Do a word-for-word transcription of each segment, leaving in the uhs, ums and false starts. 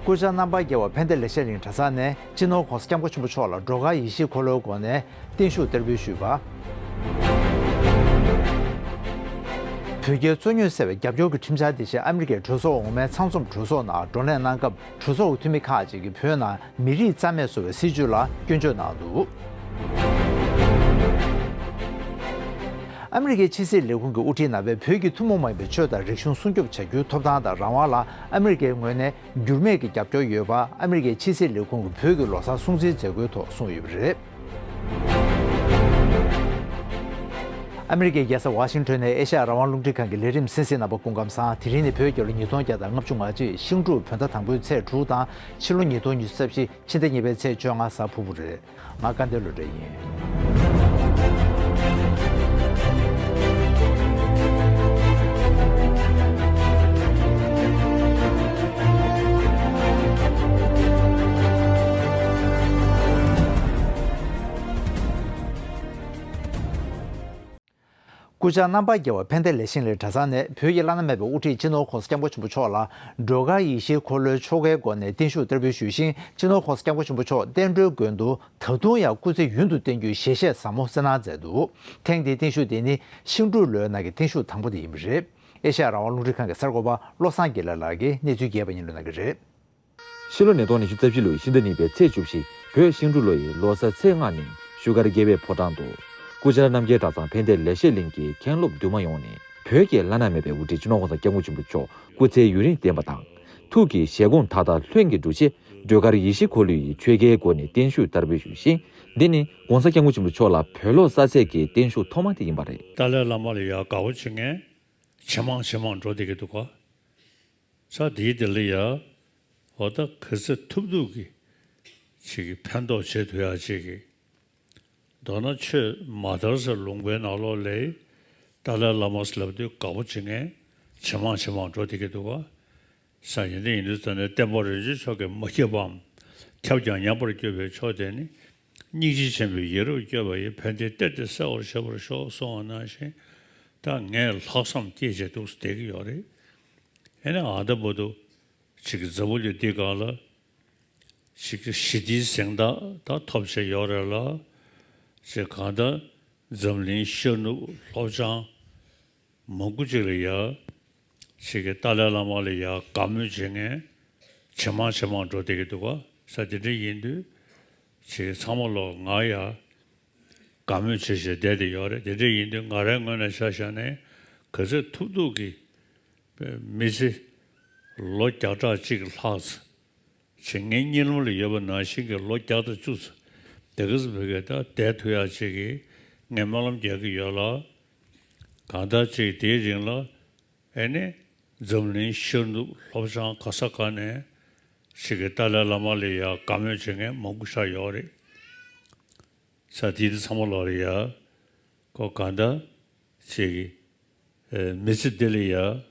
སྐུ་བཅར་རྣམ་པ་རྒྱལ་བ་ཕན་བདེ་ལེགས་བཤད་གླིང་གྲྭ་ཚང་ནས་སྤྱི་ནོར་༸གོང་ས་༸སྐྱབས་མགོན་ཆེན་པོ་མཆོག་ལ་སྒྲོལ་དཀར་ཡེ་ཤེས་འཁོར་ལོའི་སྒོ་ནས་བརྟན་བཞུགས་བསྟར་འབུལ་ཞུས་པ། བོད་རྒྱའི་རྩོད་རྙོག་སེལ་བའི་རྒྱབ་སྐྱོར་གྱི་ཁྲིམས་འཆར་དེ་བཞིན་ཨ་མི་རི་ཀའི་གྲོས་ཚོགས་འོག་མའི་ཚང་འཛོམས་གྲོས་ཚོགས་ནང་བགྲོ་གླེང་གནང་སྐབས། གྲོས་ཚོགས་ཀྱི་འཐུས་མི་ཁག་ཅིག་གིས་བོད་ནང་མི་རིགས་རྩ་མེད་བཟོ་བའི་སྲིད་བྱུས་ལ་སྐྱོན་བརྗོད་གནང་འདུག་ཨ་མི་རི་ཀའི་ཕྱི་སྲིད་ལས་ཁུངས་ཀྱི་དབུ་ཁྲིད་རྣམ་པས་བོད་ཀྱི་ཐུན་མོང་མ་ཡིན་པའི་ཆོས་དང་རིག་གཞུང་སྲུང་སྐྱོབ་བྱ་རྒྱུའི་ཐོབ་ཐང་དང་རང་དབང་ལ་ཨ་མི་རི་ཀའི་ངོས་ནས་འགྱུར་མེད་ཀྱི་རྒྱབ་སྐྱོར་ཡོད་པ་ཨ་མི་རི་ཀའི་ཕྱི་སྲིད་ལས་ཁུངས་ཀྱིས་བོད་ཀྱི་ལོ་གསར་སྲུང་བརྩིའི་མཛད་སྒོའི་ཐོག་གསུངས་ཡོད་པ་རེད། ཨ་མི་རི་ཀའི་རྒྱལ་ས་ཝ་ཤིང་ཊོན་ནས་ཨེ་ཤ་ཡ་རང་དབང་རླུང་འཕྲིན་ཁང་གི་ལས་རིམ་གསན་གཟིགས་རྣམ་པ་སྐུ་ཁམས་བཟང་། དེ་རིང་ནི་བོད་རྒྱལ་ལོ་ཉིས་སྟོང་བརྒྱ་དང་ལྔ་བཅུ་ང་གཅིག་ཤིང་འབྲུག་བོད་ཟླ་དང་པོའི་ཚེས་དྲུག་དང་ཕྱི་ལོ་ཉིས་སྟོང་ཉི་ཤུ་རྩ་བཞི་ཕྱི་ཟླ་གཉིས་པའི་ཚེས་བཅོ་ལྔ་གཟའ་ཕུར་བུ་རེད། ང་སྐལ་ལྡན་བློ་གྲོས་ཡིན། སྐུ་བཅར་རྣམ་པ་རྒྱལ་བ་ཕན་བདེ་ལེགས་བཤད་གླིང་གྲྭ་ཚང་ནས་བོད་ཀྱི་བླ་ན་མེད་པའི་དབུ་ཁྲིད་སྤྱི་ནོར་༸གོང་ས་༸སྐྱབས་མགོན་ཆེན་པོ་མཆོག་ལ་སྒྲོལ་དཀར་ཡེ་ཤེས་འཁོར་ལོའི་ཆོ་གའི་སྒོ་ནས་བརྟན་བཞུགས་བསྟར་འབུལ་ཞུས་ཤིང་། སྤྱི་ནོར་༸གོང་ས་༸སྐྱབས་མགོན་ཆེན་པོ་མཆོག་བསྟན་འགྲོའི་མགོན་དུ་ད་དུང་ཡང་སྐུ་ཚེ་ཡུན་དུ་བརྟན་རྒྱུའི་ཞལ་བཞེས་ཟབ་མོ་གསན་གནང་མཛད་འདུག་ཐེངས་འདིའི་བརྟན་བཞུགས་དེ་ནི་ཤིང་འབྲུག་ལོའི་ནང་གི་བརྟན་བཞུགས་དང་པོ་དེ་ཡིན་པ་རེད། ཨེ་ཤ་ཡ་རང་དབང་རླུང་འཕྲིན་ཁང་གི་གསར་འགོད་པ་བློ་བཟང་དགེ་ལེགས་ལགས་ཀྱིས་གནས་ཚུལ་རྒྱས་པ་སྙན་སྒྲོན་གནང་གི་རེད། ཕྱི་ལོ་ཉིས་སྟོང་ཉི་ཤུ་རྩ་བཞི་ལོའི་ཕྱི་ཟླ་གཉིས་པའི་ཚེས་བཅུ་བཞི། བོད་ཤིང་འབྲུག་ལོ་ཡི་ལོ་གསར་ཚེས་ལྔ་ཉིན་བཞུགས་སྒར་དགེ་བའི་ཕོ་བྲང་དུ། སྐུ་བཅར་རྣམ་རྒྱལ་གྲྭ་ཚང་ཕན་བདེ་ལེགས་བཤད་གླིང་གི་མཁན་སློབ་འདུས་མ་ཡོངས་ནས་བོད་ཀྱི་བླ་ན་མེད་པའི་དབུ་ཁྲིད་སྤྱི་ནོར་༸གོང་ས་༸སྐྱབས་མགོན་ཆེན་པོ་མཆོག་སྐུ་ཚེ་ཡུན་རིང་བརྟན་པ་དང་། ཐུགས་ཀྱི་བཞེད་དགོངས་མཐའ་དག་ལྷུན་གྱིས་འགྲུབ་ཆེད་སྒྲོལ་དཀར་ཡེ་ཤེས་འཁོར་ལོའི་ཆོ་གའི་སྒོ་ནས་བརྟན་བཞུགས་བསྟར་འབུལ་ཞུས་ཤིང་། འདི་ནི་༸གོང་ས་༸སྐྱབས་མགོན་ཆེན་པོ་མཆོག་ལ་བོད་ལོག་ས་ཚད་ཀྱི་བརྟན་བཞུགས་ཐོག་མ་དེ་ཡིན་པ་རེད། ཏཱ་ལའི་བླ་མ་ལ་ཡ་དགའ་བོ་བྱེད་མཁན་ཇེ་མང་ཇེ་མང་འགྲོ་བསྡད་ཀྱི་འདུག་ག་ས་དེའི་དེ་ལ་ཡ། འོ་ད་ག་ཚོད་ཐུབ་ཐུབ་ཀྱི་ཅིག་གི་ཕན་ཐོགས་བྱེད་ཐུབ་ཡ་ཅིག་གི། མདོར་ན་ཆོས་མ་དར་ཟེར་ལུང་པའི་ནང་ལོགས་ལ་ཏཱ་ལའི་བླ་མ་ཟེར་ལབ་དུས་དགའ་པོ་བྱེད་མཁན་ཇེ་མང་ཇེ་མང་འགྲོ་བསྡད་ཀྱི་འདུག་ག་ས་ཡིན་དུས་ཡིན་དུས་ཙམ་ནས་བསྟན་པ་རིན་ཆེན་མཆོག་གིས་མ་བསྐྱབས་པའམ། བསྐྱབས་ཀྱང་ཉམས་པར་གྱུར་པའི་ཕྱོགས་དེ་ནི། སྙིང་རྗེ་ཆེན་པོས་ཡིད་རབ་བསྐྱོད་པ་ཡི། ཕན་བདེའི་གཏེར་དེ་གསལ་བར་བྱེད་པར་ཤོག་གསུངས་པ་ནང་བཞིན། ད་ངས་ལྷག་བསམ་སྐྱེས་བྱས་འདུག་སེ་བསྡད་ཀྱི་ཡོད་རེད། ཨེ་ནས་ཨ་ད་བར་དུ་ཅིག་འཛམ་བུ་གླིང་འདི་སྒང་ལ་ཅིག་ཞི་བདེའི་གཟེངས་རྟགས་ད་ཐོབ་བྱས་ཡོད་རེད་ལ། ཅིག་གང་ལྟར་འཛམ་གླིང་ཤར་ནུབ་ལྷོ་བྱང་མང་པོ་ཅིག་ལ་ཡ། ཅིག་གི་ཏཱ་ལའི་བླ་མ་ལ་ཡ་དགའ་མོས་བྱེད་མཁན་ཇེ་མང་ཇེ་མང་འགྲོ་བསྡད་ཀྱི་འདུག་ག་ས་དེ་འདྲ་ཡིན་དུས། ཅིག་ཚང་མ་ལོག་ང་ཡ་དགའ་མོས་བྱེད་བྱེད་བསྡད་དེ་ཡོད་རེད། དེ་འདྲ་ཡིན་དུས་ང་རའི་ངོས་ནས་ཆ་བཞག་ནས་ག་ཚོད་ཐུབ་ཐུབ་ཀྱི་མི་ཚེ་ལོ་བརྒྱ་ཕྲག་གཅིག་ལྷག་ཙམ་ཅིག་ངའི་གཉིད་ལམ་ལ་ཡོད་པ་ནང་བཞིན་གྱི་ལོ་བརྒྱ་དང་བཅུ་ཙམ་དེ་ག་ཙམ་བོད་སྐད་ད་བསྡད་ཐུབ་ཡག་ཅིག་གི་ངས་སྨོན་ལམ་རྒྱག་གི་ཡོད་ལ། གང་ལྟར་ཅིག་དེའི་རིང་ལ་ཨེ་ནི་འཛམ་གླིང་ཤར་ནུབ་ལྷོ་བྱང་ག་ས་ག་ནས་ཅིག་གི་ཏཱ་ལའི་བླ་མ་ལ་ཡ་དགའ་མོས་བྱེད་མཁན་མང་པོ་ཞིག་ཡོད་རེད། ས་དེ་དེ་ཚང་མ་ལོག་ལ་ཡ་ཁོ་གང་ལྟར་ཅིག་གི་མི་ཚེ་འདི་ལ་ཡ།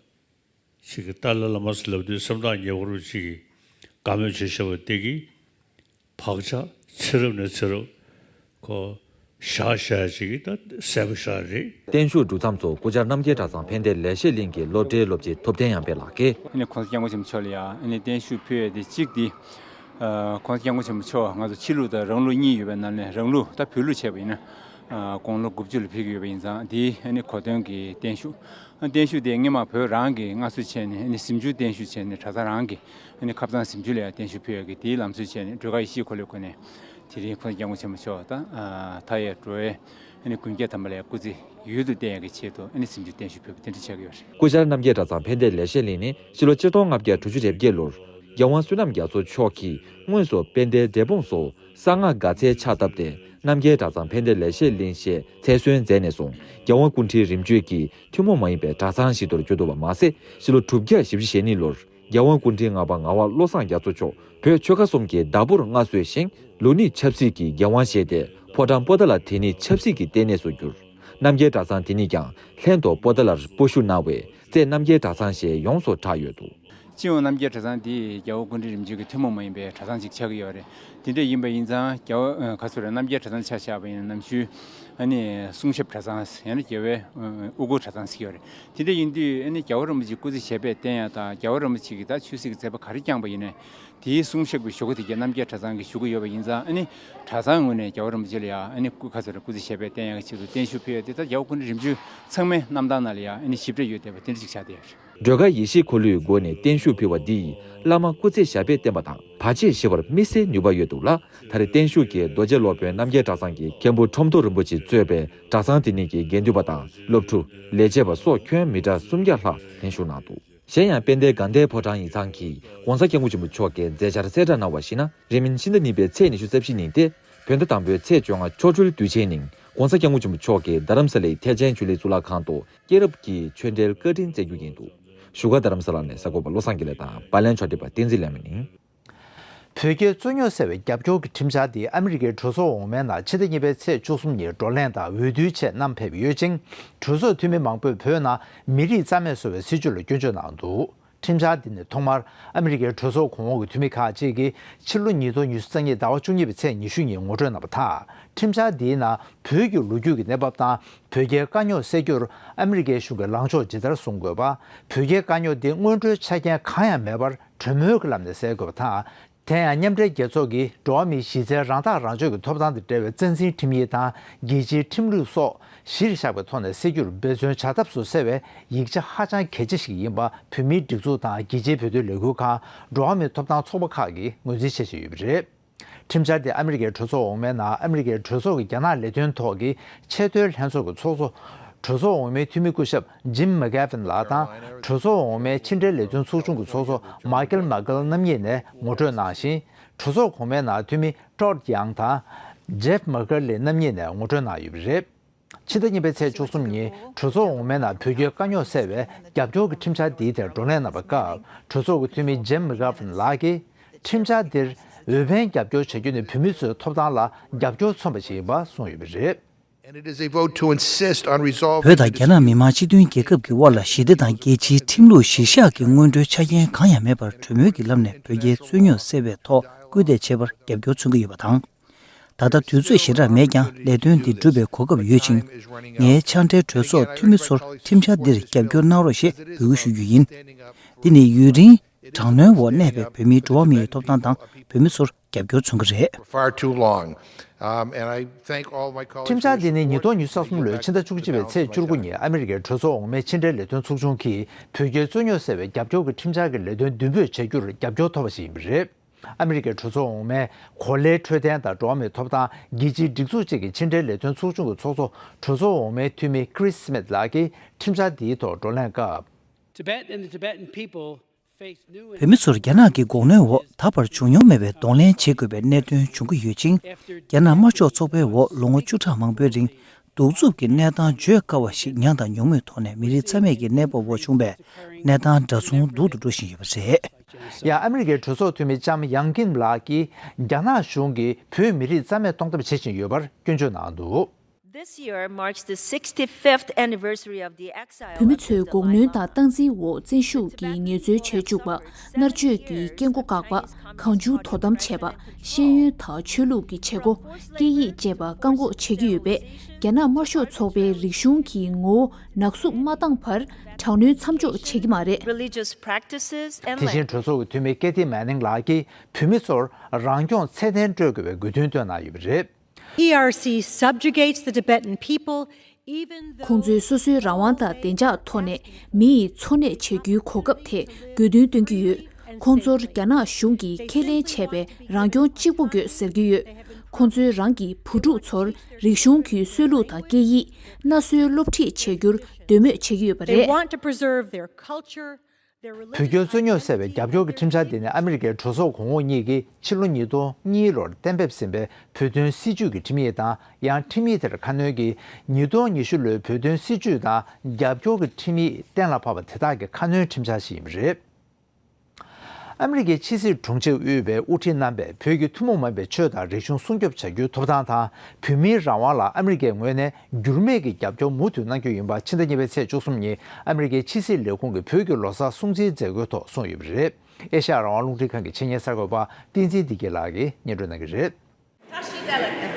ཅིག་གི་ཏཱ་ལའི་བླ་མ་ཟེར་ལབ་དུས་སེམས་ཐག་ཉེ་བོ་རུ་ཅིག་གི་དགའ་མོས་བྱེད་ཤེས་པ་དེ་གི་བག་ཆགས་ཚེ་རབས་ནས་ཚེ་རབས་ཁོ་བཞག་བཞག་ཅིག་གི་ད་གསལ་པོ་ཞིག་རེད། བརྟན་བཞུགས་གྲུབ་མཚམས་སུ་སྐུ་བཅར་རྣམ་རྒྱལ་གྲྭ་ཚང་ཕན་བདེ་ལེགས་བཤད་གླིང་གི་སློབ་གྲྭའི་སློབ་སྤྱི་ཐུབ་བསྟན་ཡར་འཕེལ་ལགས་ཀྱིས། ཨ་ནི་༸གོང་ས་༸སྐྱབས་མགོན་ཆེན་པོ་མཆོག་ལ་ཡང་ཨ་ནི་བརྟན་བཞུགས་ཕུལ་ཡས་དེ་གཅིག་དེ། ཨ་༸གོང་ས་༸སྐྱབས་མགོན་ཆེན་པོ་མཆོག་ང་ཚོ་ཕྱི་ལུགས་དང་རང་ལུགས་གཉིས་ཡོད་པའི་ནང་ནས་རང་ལུགས་ད་བོད་ལུགས་བྱས་པ་ཡིན་ན། ཨ་དགུང་ལོ་དགུ་བཅུ་ལ་ཕེབས་ཀྱི་ཡོད་པ་ཡིན་ཙང་དེའི་ཨ་ནི་གོ་སྟོན་གྱི་བརྟན་བཞུགས། ཨ་བརྟན་བཞུགས་དེ་སྔོན་མ་བོད་རང་གིས་མངའ་གསོལ་བྱས་ནས་ཨ་ནི་གཟིམ་ཆུང་བརྟན་བཞུགས་བྱས་ནས་གྲྭ་ཚང་རང་གིས་ཨ་ནི་ཁབ་ཚང་གཟིམ་ཆུང་ལ་ཡང་བརྟན་བཞུགས་ཕུལ་ཡག་གི་དེའི་ལམ་སྲོལ་བྱས་ནས་སྒྲོལ་དཀར་ཡེ་ཤེས་འཁོར་ལོའི་སྒོ་ནས་དེ་རིང་༸གོང་ས་༸སྐྱབས་མགོན་ཆེན་པོ་མཆོག་དང་ཨ་མཐའ་ཡས་འགྲོ་བའི་ཨ་ནི་མགོན་སྐྱབས་དམ་པ་ལ་ཡང་སྐུ་ཚེ་ཡུན་དུ་བརྟན་ཡག་གི་ཆེད་དུ་ཨ་ནི་གཟིམ་ཆུང་བརྟན་བཞུགས་ཕུལ་བ་དེ་འདྲ་ཆགས་ཀྱི་ཡོད་རེད། སྐུ་བཅར་རྣམ་རྒྱལ་གྲྭ་ཚང་ཕན་བདེ་ལེགས་བཤད་གླིང་ནི་ཕྱི་ལོ་ཆིག་སྟོང་ལྔ་བརྒྱ་དྲུག་ཅུ་རེ་བརྒྱད་ལོར་རྒྱལ་དབང་བསོད་ནམས་རྒྱ་མཚོ་མཆོག་གིས་དངོས་སུ་དཔལ་ལྡན་འབྲས་སྤུངས་སུ་གསང་སྔགས་དགའ་ཚལ་ཕྱག་བཏབ་སྟེ་རྣམ་རྒྱལ་གྲྭ་ཚང་ཕན་བདེ་ལེགས་བཤད་གླིང་ཞེས་མཚན་གསོལ་མཛད་ནས་བཟུང་རྒྱལ་དབང་སྐུ་ཕྲེང་རིམ་བྱོན་གྱི་ཐུན་མོང་མ་ཡིན་པའི་གྲྭ་ཚང་ཞིག་ཏུ་གྱུར་འདུག་པ་མ་ཟད། ཕྱི་ལོ་དྲུག་བརྒྱ་བཞི་བཅུ་ཞེ་གཉིས་ལོར་རྒྱལ་དབང་སྐུ་ཕྲེང་ལྔ་པ་ངག་དབང་བློ་བཟང་རྒྱ་མཚོ་མཆོག་བོད་ཆོལ་ཁ་གསུམ་གྱི་བདག་པོར་མངའ་གསོལ་ཞིང་། ལུགས་གཉིས་ཆབ་སྲིད་ཀྱི་འགན་དབང་བཞེས་ཏེ་ཕོ་བྲང་པོ་ཏཱ་ལ་དེ་ཉིད་ཆབ་སྲིད་ཀྱི་ལྟེ་གནས་སུ་གྱུར། རྣམ་རྒྱལ་གྲྭ་ཚང་དེ་ཉིད་ཀྱང་ལྷན་དུ་པོ་ཏཱ་ལར་སྤོ་བཞུད་གནང་བས་རྩེ་རྣམ་རྒྱལ་གྲྭ་ཚང་ཞེས་ཡོངས་སུ་གྲགས་ཡོད་འདུག་སྤྱི་ཡོངས་རྣམ་རྒྱལ་གྲྭ་ཚང་འདི་རྒྱལ་བ་སྐུ་ཕྲེང་རིམ་བྱོན་གྱི་ཐུན་མོང་མ་ཡིན་པའི་གྲྭ་ཚང་ཅིག་ཆགས་ཀྱི་ཡོད་རེད། དེ་འདྲ་ཡིན་པ་ཡིན་ཙང་རྒྱལ་བ་ཨ་ག་ཚོད་རེད། རྣམ་རྒྱལ་གྲྭ་ཚང་ཆ་བཞག་པ་ཡིན་ན་ནམ་རྒྱུན་ཨ་ནི་གསུང་ཞབས་གྲྭ་ཚང་ཡང་ན་རྒྱལ་བའི་ཨ་དབུ་འཁོར་གྲྭ་ཚང་ཟེར་གྱི་ཡོད་རེད། དེ་འདྲ་ཡིན་དུས་ཨ་ནི་རྒྱལ་བ་རིན་པོ་ཆེ་སྐུ་ཚེ་ཞབས་པད་བརྟན་ཡག་དང་རྒྱལ་བ་རིན་པོ་ཆེ་གིས་ད་ཆོས་སྲིད་ཀྱི་མཛད་པ་ག་རེ་བསྐྱངས་པ་ཡིན་ནའི་དེའི་གསུང་ཞབས་ཀྱི་ཞུ་སྒོ་དེ་གའི་རྣམ་རྒྱལ་གྲྭ་ཚང་གིས་ཞུ་གི་ཡོད་པ་ཡིན་ཙང་ཨ་ནི་གྲྭ་ཚང་ངོས་ནས་རྒྱལ་བ་རིན་པོ་ཆེ་ལ་ཡང་ཨ་ནི་སྐུ་ག་ཚོད་རེད། སྐུ་ཚེ་ཞབས་པད་བརྟན་ཡག་གི་ཆེད་དུ་བརྟན་བཞུགས་ཕུལ་ཡག་དེ་ད་རྒྱལ་བ་སྐུ་ཕྲེང་རིམ་བྱོན་ཚང་མའི་རྣམ་ཐར་ནང་ལ་ཡང་ཨ་ནི་ཞིབ་ཕྲ་ཡོད་བསྡད་པ་དེ་འདྲ་ཅིག་ཆགས་བསྡད་ཡོད་རེད། སྒྲོལ་དཀར་ཡེ་ཤེས་འཁོར་ལོའི་སྒོ་ནས་བརྟན་བཞུགས་ཕུལ་བ་འདིས་བླ་མ་སྐུ་ཚེ་ཞབས་པད་བརྟན་པ་དང་བར་ཆད་ཞི་བར་དམིགས་བསལ་ནུས་པ་ཡོད་འདུག་ལ། ད་རེས་བརྟན་བཞུགས་ཀྱིས་རྡོ་རྗེ་སློབ་དཔོན་རྣམ་རྒྱལ་གྲྭ་ཚང་གི་མཁན་པོ་ཁྲོམ་ཐོག་རིན་པོ་ཆེས་གཙོས་པའི་གྲྭ་ཚང་དེ་ཉིད་ཀྱི་དགེ་འདུན་པ་དང་སློབ་ཕྲུག་ལས་བྱེད་པ་སོགས་ཁྱོན་མི་གྲངས་སུམ་བརྒྱ་ལྷག་བརྟན་བཞུགས་གནང་འདུག་གཞན་ཡང་དཔལ་ལྡན་དགའ་ལྡན་ཕོ་བྲང་ཡིག་ཚང་གིས་༸གོང་ས་༸སྐྱབས་མགོན་ཆེན་པོ་མཆོག་གི་མཛད་འཆར་གསལ་བསྒྲགས་གནང་བར་གཞིགས་ན། རིང་མིན་ཕྱི་ཟླ་གཉིས་པའི་ཚེས་ཉི་ཤུ་རྩ་བཞི་ཉིན་ཏེ། བོད་ཟླ་དང་པོའི་ཚེས་བཅོ་ལྔ་ཆོ་འཕྲུལ་དུས་ཆེན་ཉིན་༸གོང་ས་༸སྐྱབས་མགོན་ཆེན་པོ་མཆོག་གིས་རྡ་རམ་ས་ལའི་ཐེག་ཆེན་ཆོས་གླིང་གཙུག་ལག་ཁང་དུ་སྐྱེས་རབས་ཀྱི་ཆོས་འབྲེལ་བཀའ་དྲིན་སྩལ་རྒྱུ་ཡིན་འདུག་བཞུགས་སྒར་རྡ་རམ་ས་ལ་ནས་གསར་འགོད་པ་བློ་བཟང་དགེ་ལེགས་དང་། པར་ལེན་ཕྱོགས་སྒྲིག་པ་བསྟན་འཛིན་ལྷ་མོ་ཡིན། བོད་རྒྱའི་རྩོད་རྙོག་སེལ་བའི་རྒྱབ་སྐྱོར་གྱི་ཁྲིམས་འཆར་དེ་ཨ་མི་རི་ཀའི་གྲོས་ཚོགས་འོག་མའི་ནང་ཕྱི་ཟླ་གཉིས་པའི་ཚེས་བཅུ་གསུམ་ཉིན་བགྲོ་གླེང་དང་འོས་བསྡུའི་ཆེད་བསྣམས་ཕེབས་ཡོད་ཅིང་། གྲོས་ཚོགས་འཐུས་མི་མང་པོས་བོད་ནང་མི་རིགས་རྩ་མེད་བཟོ་བའི་སྲིད་བྱུས་ལ་སྐྱོན་བརྗོད་གནང་འདུག་ཁྲིམས་འཆར་འདི་ནི་ཐོག་མར་ཨ་མི་རི་ཀའི་གྲོས་ཚོགས་གོང་འོག་གི་འཐུས་མི་ཁག་ཅིག་གིས་ཕྱི་ལོ་ཉིས་སྟོང་ཉི་ཤུ་རྩ་གཉིས་ཟླ་བ་བཅུ་གཉིས་པའི་ཚེས་ཉི་ཤུ་ཉིན་ངོ་སྤྲོད་གནང་བ་དང་། ཁྲིམས་འཆར་འདིའི་ནང་བོད་ཀྱི་ལོ་རྒྱུས་ཀྱི་གནས་བབ་དང་བོད་རྒྱའི་དཀའ་རྙོག་སེལ་རྒྱུར་ཨ་མི་རི་ཀའི་གཞུང་གི་ལངས་ཕྱོགས་ཇི་ལྟར་བཟུང་དགོས་པ། བོད་རྒྱའི་དཀའ་རྙོག་འདི་སྔོན་འགྲོའི་ཆ་རྐྱེན་གང་ཡང་མེད་པར་གྲོས་མོལ་གྱི་ལམ་ནས་སེལ་དགོས་པ་དང་། དེ་ཡང་མཉམ་འབྲེལ་རྒྱལ་ཚོགས་ཀྱིས་འགྲོ་བ་མིའི་གཞི་རྩའི་རང་ཐག་རང་གཅོད་ཀྱི་ཐོབ་ཐང་དང་འབྲེལ་བའི་རྩ་འཛིན་ཁྲིམས་ཡིག་དང་རྒྱལ་སྤྱིའི་ཁྲིམས་ལུགས་སོགས་གཞིར་བཞག་པའི་ཐོག་ནས་སེལ་རྒྱུར་འབད་བརྩོན་བྱ་ཐབས་སུ་གསལ་བའི་ཡིག་ཆ་ཧ་ཅང་གལ་ཆེ་ཞིག་ཡིན་པ་བོད་མིའི་སྒྲིག་འཛུགས་དང་རྒྱལ་སྤྱིའི་བོད་དོན་ལས་འགུལ་ཁང་། འགྲོ་བ་མིའི་ཐོབ་ཐང་ཚོགས་པ་ཁག་གིས་ངོས་འཛིན་བྱེད་བཞིན་ཡོད་པ་རེད། ཁྲིམས་འཆར་དེ་ཨ་མི་རི་ཀའི་གྲོས་ཚོགས་འོག་མའི་ནང་ཨ་མི་རི་ཀའི་གྲོས་ཚོགས་ཀྱི་རྒྱ་ནག་ལས་དོན་ཐོག་གི་ཆེས་མཐོའི་ལྷན་ཚོགས་ཀྱི་ཚོགས་གཙོ། གྲོས་ཚོགས་འོག་མའི་འཐུས་མི་སྐུ་ཞབས་ཇིམ་མེག་གྷེ་ཝིན་ལགས་དང་། གྲོས་ཚོགས་འོག་མའི་ཕྱི་འབྲེལ་ལས་དོན་ཚོགས་ཆུང་གི་ཚོགས་གཙོ་མཱི་ཀལ་མཱི་ཀལ་རྣམ་གཉིས་ནས་ངོ་སྤྲོད་གནང་ཞིང་། གྲོས་ཚོགས་གོང་མའི་ནང་འཐུས་མི་ཊོཌ་ཡང་དང་། ཇེབ་མེག་ཀར་ལི་རྣམ་གཉིས་ནས་ངོ་སྤྲོད་གནང་ཡོད་པ་རེད། ཕྱི་ཟླ་གཉིས་པའི་ཚེས་བཅུ་གསུམ་ཉིན་གྲོས་ཚོགས་འོག་མའི་ནང་བོད་རྒྱའི་དཀའ་རྙོག་སེལ་བའི་རྒྱབ་སྐྱོར་གྱི་ཁྲིམས་འཆར་འདིའི་ཐད་བགྲོ་གླེང་གནང་བའི་སྐབས། གྲོས་ཚོགས་ཀྱི་འཐུས་མི་ཇེམ་མི་གྷ་ཕན་ལགས་ཀྱིས། ཁྲིམས་འཆར་འདིར་འོས་འཕེན་རྒྱབ་སྐྱོར་བྱ་རྒྱུ་ནི་བོད་མི་ཚོའི་ཐོབ་ཐང་ལ་རྒྱབ་སྐྱོར་མཚོན་པ་ཞིག་ཡིན་པ་གསུངས་ཡོད་པ་རེད། And it is a vote to insist on resolving བོད་དང་རྒྱ་ནག་མི་དམངས་སྤྱི་མཐུན་རྒྱལ་ཁབ་ཀྱི་དབར་ལ་ཞི་བདེ་དང་རྒྱལ་སྤྱིའི་ཁྲིམས་ལུགས་གཞིར་བཞག་གི་སྔོན་འགྲོའི་ཆ་རྐྱེན་གང་ཡང་མེད་པར་གྲོས་མོལ་གྱི་ལམ་ནས་བོད་རྒྱའི་རྩོད་རྙོག་སེལ་བའི་ཐོག་སྐུལ་འདེད་བྱེད་པར་རྒྱབ་སྐྱོར་མཚོན་གྱི་ཡོད་པ་དང་། ད་ལྟ་དུས་ཚོད་ཞེ་དྲག་མེད་ཀྱང་ལས་དོན་འདི་སྒྲུབ་པའི་གོ་སྐབས་ཡོད་ཅིང་། ངའི་ཕྱག་སྦྲེལ་གྲོས་ཚོགས་འཐུས་མི་ཚོར་ཁྲིམས་འཆར་འདིར་རྒྱབ་སྐྱོར་གནང་རོགས་ཞེས་འབོད་སྐུལ་ཞུ་རྒྱུ་ཡིན། འདི་ནི་ཡུན་རིང་དྲག་གནོན་འོག་གནས་པའི་བོད་མིའི་འགྲོ་བ་མིའི་ཐོབ་ཐང་དང་བོད་མི་ཚོར་རྒྱབ་སྐྱོར་མཚོན་གྱི་རེད། For far too long. Um, and I thank all my colleagues. ཁྲིམས་འཆར་འདི་ནི་ཉིས་སྟོང་ཉི་ཤུ་རྩ་གསུམ་ལོའི་ཕྱི་ཟླ་བཅུ་གཅིག་པའི་ཚེས་བཅུ་དགུ་ཉིན་ཨ་མི་རི་ཀའི་གྲོས་ཚོགས་འོག་མའི་ཕྱི་འབྲེལ་ལས་དོན་ཚོགས་ཆུང་གིས་བོད་རྒྱའི་རྩོད་རྙོག་སེལ་བའི་རྒྱབ་སྐྱོར་གྱི་ཁྲིམས་འཆར་གྱི་ལས་དོན་མདུན་སྤོས་བྱ་རྒྱུར་རྒྱབ་སྐྱོར་ཐོབ་པ་ཞིག་ཡིན་པ་རེད། ཨ་མི་རི་ཀའི་གྲོས་ཚོགས་འོག་མའི་གོ་ལའི་འཕྲོད་བསྟེན་དང་འགྲོ་བ་མིའི་ཐོབ་ཐང་རྒྱལ་སྤྱིའི་སྒྲིག་འཛུགས་བཅས་ཀྱི་ཕྱི་འབྲེལ་ལས་དོན་ཚོགས་ཆུང་གི་ཚོགས་གཙོ་གྲོས་ཚོགས་འོག་མའི་འཐུས་མི་ཀྲིས་སི་མིད་ལགས་ཀྱིས་ཁྲིམས་འཆར་འདིའི་ཐོག་བགྲོ་གླེང་སྐབས། Tibet and the Tibetan people face new and བོད་མི་ཚོར་རྒྱ་ནག་གི་འགོག་གནོན་འོག་ད་བར་བྱུང་མྱོང་མེད་པའི་གདོང་ལེན་བྱེད་དགོས་པའི་གནད་དོན་འབྱུང་གི་ཡོད་ཅིང་། རྒྱ་ནག་དམར་ཤོག་ཚོགས་པའི་འོག་ལོ་ངོ་བཅུ་ཕྲག་མང་པོའི་རིང་གདུག་རྩུབ་ཀྱི་གནས་སྟངས་བརྗོད་དཀའ་བ་ཞིག་མྱངས་དང་མྱོང་མུས་ཐོག་ནས་མི་རིགས་རྩ་མེད་ཀྱི་གནས་བབ་འོག་བྱུང་བའི་གནས་སྟངས་འདྲ་མཚུངས་སྡུག་ཏུ་འགྲོ་བཞིན་ཡོད་པ་རེད། ཡང་ཨ་མི་རི་ཀའི་གྲོས་ཚོགས་འཐུས་མི་ལྕམ་ཡང་ཀིམ་ལགས་ཀྱིས་རྒྱ་ནག་གཞུང་གིས་བོད་མི་རིགས་རྩ་མེད་གཏོང་ཐབས་བྱེད་བཞིན་ཡོད་པར་སྐྱོན་བརྗོད་གནང་འདུག This year marks the sixty-fifth anniversary of the exile བོད་མི་ཚོའི་འགོག་གནོན་དང་སྟངས་འཛིན་འོག་བཙན་ཤུགས་ཀྱིས་ངལ་རྩོལ་བྱས་བཅུག་པ། མནར་གཅོད་ཀྱི་སྐད་མགོ་བཀག་པ། གང་བྱུང་དོ་དམ་བྱས་པ། ཤེས་ཡོན་དང་ཆོས་ལུགས་ཀྱི་བྱེད་སྒོ། སྐད་ཡིག་བཅས་པ་བཀག་འགོག་བྱེད་ཀྱི་ཡོད་པས། རྒྱ་ནག་དམར་ཤོག་ཚོགས་པའི་རིག་གཞུང་གི་ངོ་བོ་ནག་བསུབ་མ་བཏང་བར་དྲག་གནོན་མཚམས་འཇོག་བྱེད་ཀྱི་མ་རེད། Religious practices and དེ་བཞིན་གྲོས་ཚོགས་ཀྱི་འཐུས་མི་ཀེ་ཐི་མེ་ནིང་ལགས་ཀྱིས་བོད་མི་ཚོར་རང་སྐྱོང་ཚད་ལྡན་སྤྲོད་དགོས་པའི་དགོས་འདུན་བཏོན་གནང་ཡོད་པ་རེད། P R C subjugates the Tibetan people, even though ཁོང་ཚོས་སོ་སོའི་རང་དབང་དང་བདེ་འཇགས་ཐོག་ནས་མི་ཡི་འཚོ་གནས་བྱེད་རྒྱུའི་གོ་སྐབས་ཐད་དགོས་འདུན་བཏོན་གྱི་ཡོད། ཁོང་ཚོར་རྒྱ་ནག་གཞུང་གིས་ཁས་ལེན་བྱས་པའི་རང་སྐྱོང་གཅིག་པུ་དགོས་ཟེར་གྱི་ཡོད། ཁོང་ཚོས་རང་གི་བུ་ཕྲུག་ཚོར་རིག་གཞུང་གི་སྲོལ་ལུགས་དང་སྐད་ཡིག་སྣ་སྲོལ་སློབ་ཁྲིད་བྱེད་རྒྱུར་འདོད་མོས་བྱེད་ཀྱི་ཡོད་པ་They རེད། Want to preserve their culture, བོད་སྐྱོར་རྩོད་རྙོག་སེལ་བའི་རྒྱབ་སྐྱོར་གྱི་ཁྲིམས་འཆར་འདི་ནི་ཨ་མི་རི་ཀའི་གྲོས་ཚོགས་གོང་འོག་གཉིས་ཀྱིས་ཕྱི་ལོ་ཉིས་སྟོང་གཉིས་ལོར་གཏན་འབེབས་ཟིན་པའི་བོད་དོན་སྲིད་བྱུས་ཀྱི་ཁྲིམས་ཡིག་དང་། ཡང་ཁྲིམས་ཡིག་དེར་ཁ་སྣོན་གྱིས་ཉིས་སྟོང་ཉི་ཤུ་ལོའི་བོད་དོན་སྲིད་བྱུས་དང་རྒྱབ་སྐྱོར་གྱི་ཁྲིམས་ཡིག་གཏན་ལ་ཕབ་པ་དེ་དག་གི་ཁ་སྣོན་ཁྲིམས་འཆར་ཞིག་ཡིན་པ་རེད། ཨ་མི་རི་ཀའི་ཕྱི་སྲིད་དྲུང་ཆེ་དབུས་པའི་དབུ་ཁྲིད་རྣམ་པས་བོད་ཀྱི་ཐུན་མོང་མ་ཡིན་པའི་ཆོས་དང་རིག་གཞུང་སྲུང་སྐྱོབ་བྱ་རྒྱུའི་ཐོབ་ཐང་དང་། བོད་མིའི་རང་དབང་ལ་ཨ་མི་རི་ཀའི་ངོས་ནས་འགྱུར་མེད་ཀྱི་རྒྱབ་སྐྱོར་མུ་མཐུད་གནང་རྒྱུ་ཡིན་པ་ཕྱི་ཟླ་གཉིས་པའི་ཚེས་བཅུ་གསུམ་ཉིན་ཨ་མི་རི་ཀའི་ཕྱི་སྲིད་ལས་ཁུངས་ཀྱིས་བོད་ཀྱི་ལོ་གསར་སྲུང་བརྩིའི་མཛད་སྒོའི་ཐོག་གསུངས་ཡོད་པ་རེད། ཨེ་ཤ་ཡ་རང་དབང་རླུང་འཕྲིན་ཁང་གི་ཆེད་གཉེར་གསར་འགོད་པ་བསྟན་འཛིན་བདེ་སྐྱིད་ལགས་ཀྱིས་སྙན་སྒྲོན་གནང་གི་རེད།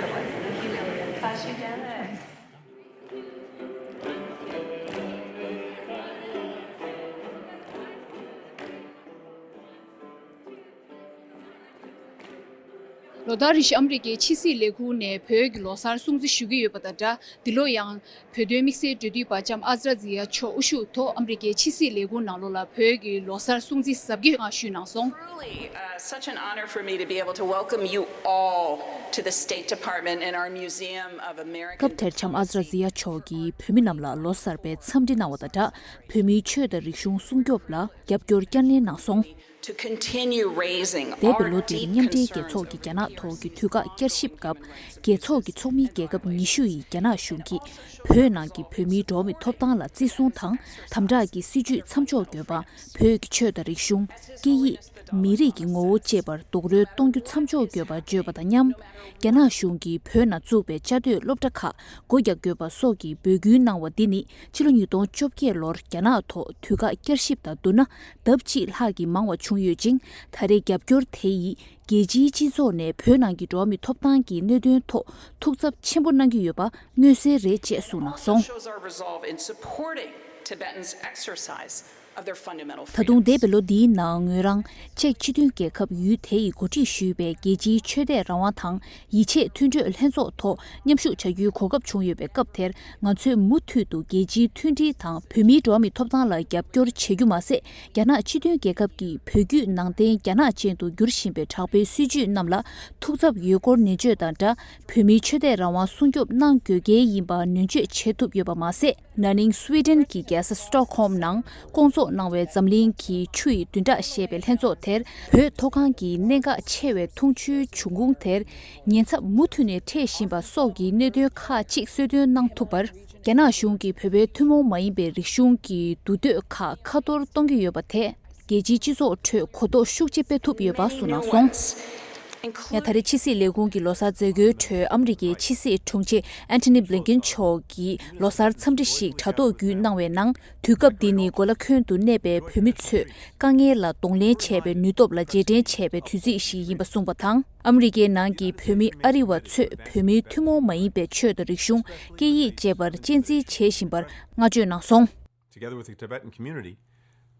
ལོ་ལྟར་རེ་བཞིན་ཨ་མི་རི་ཀའི་ཕྱི་སྲིད་ལས་ཁུངས་ནས་བོད་ཀྱི་ལོ་གསར་སྲུང་བརྩི་ཞུ་གི་ཡོད་པ་དང་སྦྲགས། འདི་ལོ་ཡང་བོད་དོན་དམིགས་བསལ་འབྲེལ་མཐུད་པ་ལྕམ་ཨ་ཛ་ར་ཛི་ཡ་མཆོག་དབུ་བཞུགས་ཐོག་ཨ་མི་རི་ཀའི་ཕྱི་སྲིད་ལས་ཁུངས་ནང་ལོགས་ལ་བོད་ཀྱི་ལོ་གསར་སྲུང་བརྩི་གཟབ་རྒྱས་ངང་ཞུས་གནང་སོང་། Truly, uh, such an honor for me to be able to welcome you all to the State Department and our Museum of American སྐབས་དེར་ལྕམ་ཨ་ཛ་ར་ཛི་ཡ་མཆོག་གིས་བོད་མི་རྣམས་ལ་ལོ་གསར་པའི་འཚམས་འདྲི་གནང་བ་དང་སྦྲགས། བོད་མིའི་ཆོས་དང་རིག་གཞུང་སྲུང་སྐྱོབ་ལ་རྒྱབ་སྐྱོར་བསྐྱར་ནན་གནང་སོང་། To continue raising འདས་པའི་our ལོ་འདིར་deep མཉམ་འབྲེལ་རྒྱལ་concerns ཚོགས་ཀྱི་རྒྱ་ནག་ཐོག་གི་དུས་བཀག་བསྐྱར་ཞིབ་སྐབས། རྒྱལ་ཚོགས་ཀྱི་ཚོགས་མི་རྒྱལ་ཁབ་ཉི་ཤུ་ཡིས་རྒྱ་ནག་གཞུང་གིས་བོད་ནང་གི་བོད་མིའི་འགྲོ་བ་མིའི་ཐོབ་ཐང་ལ་བརྩི་སྲུང་དང་། དམ་དྲག་གི་སྲིད་བྱུས་མཚམས་འཇོག་དགོས་པ། བོད་ཀྱི་ཆོས་དང་རིག་གཞུང་། སྐད་ཡིག་མི་རིགས་ཀྱི་ངོ་བོ་བཅས་པར་རྡོག་རོལ་གཏོང་རྒྱུ་མཚམས་འཇོག་དགོས་པ་བརྗོད་པ་དང་མཉམ། རྒྱ་ནག་གཞུང་གིས་བོད་ནང་བཙུགས་པའི་བཅའ་སྡོད་སློབ་གྲྭ་ཁག་སྒོ་རྒྱག་དགོས་པ་སོགས་ཀྱི་འབོད་སྐུལ་གནང་བ་འདི་ནི་ཕྱི་ལོ་ཉིས་སྟོང་བཅོ་བརྒྱད་ལོར་རྒྱ་ནག་ཐོག་དུས་བཀག་བསྐྱར་ཞིབ་དང་བསྡུར་ན་ལྡབ་གཅིག་ལྷག་གིས་མང་བ་བྱུང་ཡོད་ཅིང་། ད་རེས་རྒྱབ་སྐྱོར་དེ་ཡིས་རྒྱལ་སྤྱིའི་སྤྱི་ཚོགས་ནས་བོད་ནང་གི་འགྲོ་བ་མིའི་ཐོབ་ཐང་གི་གནད་དོན་ཐོག་ཐུགས་འཚབ་ཆེན་པོ་གནང་གི་ཡོད་པ་མངོན་གསལ་རེད་ཅེས་གསུངས་གནང་སོང་། Shows our resolve in supporting Tibetans' exercise of their fundamental ད་དུང་འདས་པའི་ལོ་འདིའི་ནང་ངོས་རང་ཅེཀ་སྤྱི་མཐུན་རྒྱལ་ཁབ་ཡུལ་དེ་ཡིས་གོ་སྒྲིག་ཞུས་པའི་རྒྱལ་སྤྱིའི་ཆོས་དད་རང་དབང་དང་ཡིད་ཆེས་མཐུན་གྲོས་ལྷན་ཚོགས་ཐོག་མཉམ་ཞུགས་བྱ་རྒྱུའི་གོ་སྐབས་བྱུང་ཡོད་པའི་སྐབས་དེར། ང་ཚོས་མུ་མཐུད་དུ་རྒྱལ་སྤྱིའི་མཐུན་སྒྲིལ་དང་བོད་མིའི་འགྲོ་བ་མིའི་ཐོབ་ཐང་ལ་རྒྱབ་སྐྱོར་བྱེད་རྒྱུ་མ་ཟད། རྒྱ་ནག་སྤྱི་མཐུན་རྒྱལ་ཁབ་ཀྱིས་བོད་བརྒྱུད་ནང་བསྟན་རྒྱ་ནག་ཅན་དུ་བསྒྱུར་བཞིན་པའི་དྲག་པོའི་སྲིད་བྱུས་རྣམས་ལ་ཐུགས་འཚབ་ཡོད་སྐོར་ནན་བརྗོད་དང་སྦྲགས། བོད་མིའི་ཆོས་དད་རང་དབང་སྲུང་སྐྱོབ་གནང་དགོས་གལ་ཡིན་པ་ནན་བརྗོད་བྱེད་ཐུབ་ཡོད་པ་མ་ཟད། ན་ནིང་སུའེ་ཏེན་གྱི་རྒྱལ་ས་སི་ཊོག་ཧོམ་ནང་སྐོང་ཚོགས་གནང་བའི་འཛམ་གླིང་གི་ཆུ་ཡི་བདུན་ཕྲག་ཞེས་པའི་ལྷན་ཚོགས་དེར། བོད་མཐོ་སྒང་གི་གནད་འགག་ཆེ་བའི་འཐུང་ཆུའི་འབྱུང་ཁུངས་དེར་ཉེན་ཚབས་མུ་མཐུད་ནས་འཕྲད་བཞིན་པ་སོགས་ཀྱི་གནད་དོན་ཁག་ཅིག་གསོལ་སྟོན་གནང་ཐུབ་པར། རྒྱ་ནག་གཞུང་གིས་བོད་པའི་ཐུན་མོང་མ་ཡིན་པའི་རིག་གཞུང་གི་འདུ་འདོད་ཁག་ཁ་གཏོར་གཏོང་གི་ཡོད་པ་དེས། རྒྱལ་སྤྱིའི་སྤྱི་ཚོགས་ཁྲོད་གོ་རྟོགས་ཤུགས་ཆེ་སྤེལ་ཐུབ་ཡོད་པ་གསུངས་གནང་སོང་། ཡང་ད་རེས་ཕྱི་སྲིད་ལས་ཁུངས་ཀྱི་ལོ་གསར་མཛད་སྒོའི་ཁྲོད་ཨ་མི་རི་ཀའི་ཕྱི་སྲིད་དྲུང་ཆེ་ཨན་ཐོ་ནི་བྷི་ལིན་ཀིན་མཆོག་གིས་ལོ་གསར་འཚམས་འདྲི་ཞིག་དྲ་ཐོག་བརྒྱུད་གནང་བའི་ནང་། དུས་སྐབས་འདི་ནི་གོ་ལ་ཁྱོན་དུ་གནས་པའི་བོད་མི་ཚོས་དཀའ་ངལ་ལ་གདོང་ལེན་བྱས་པའི་ནུས་སྟོབས་ལ་རྗེས་དྲན་བྱས་པའི་དུས་ཚིགས་ཤིག་ཡིན་པ་གསུངས་པ་དང་། ཨ་མི་རི་ཀའི་ནང་གི་བོད་མི་ཨ་རི་བ་ཚོས་བོད་མིའི་ཐུན་མོང་མ་ཡིན་པའི་ཆོས་དང་རིག་གཞུང་། སྐད་ཡིག་བཅས་པར་གཅེས་འཛིན་བྱེད་བཞིན་པར་བསྔགས་བརྗོད་གནང་སོང་། Together with the Tibetan community,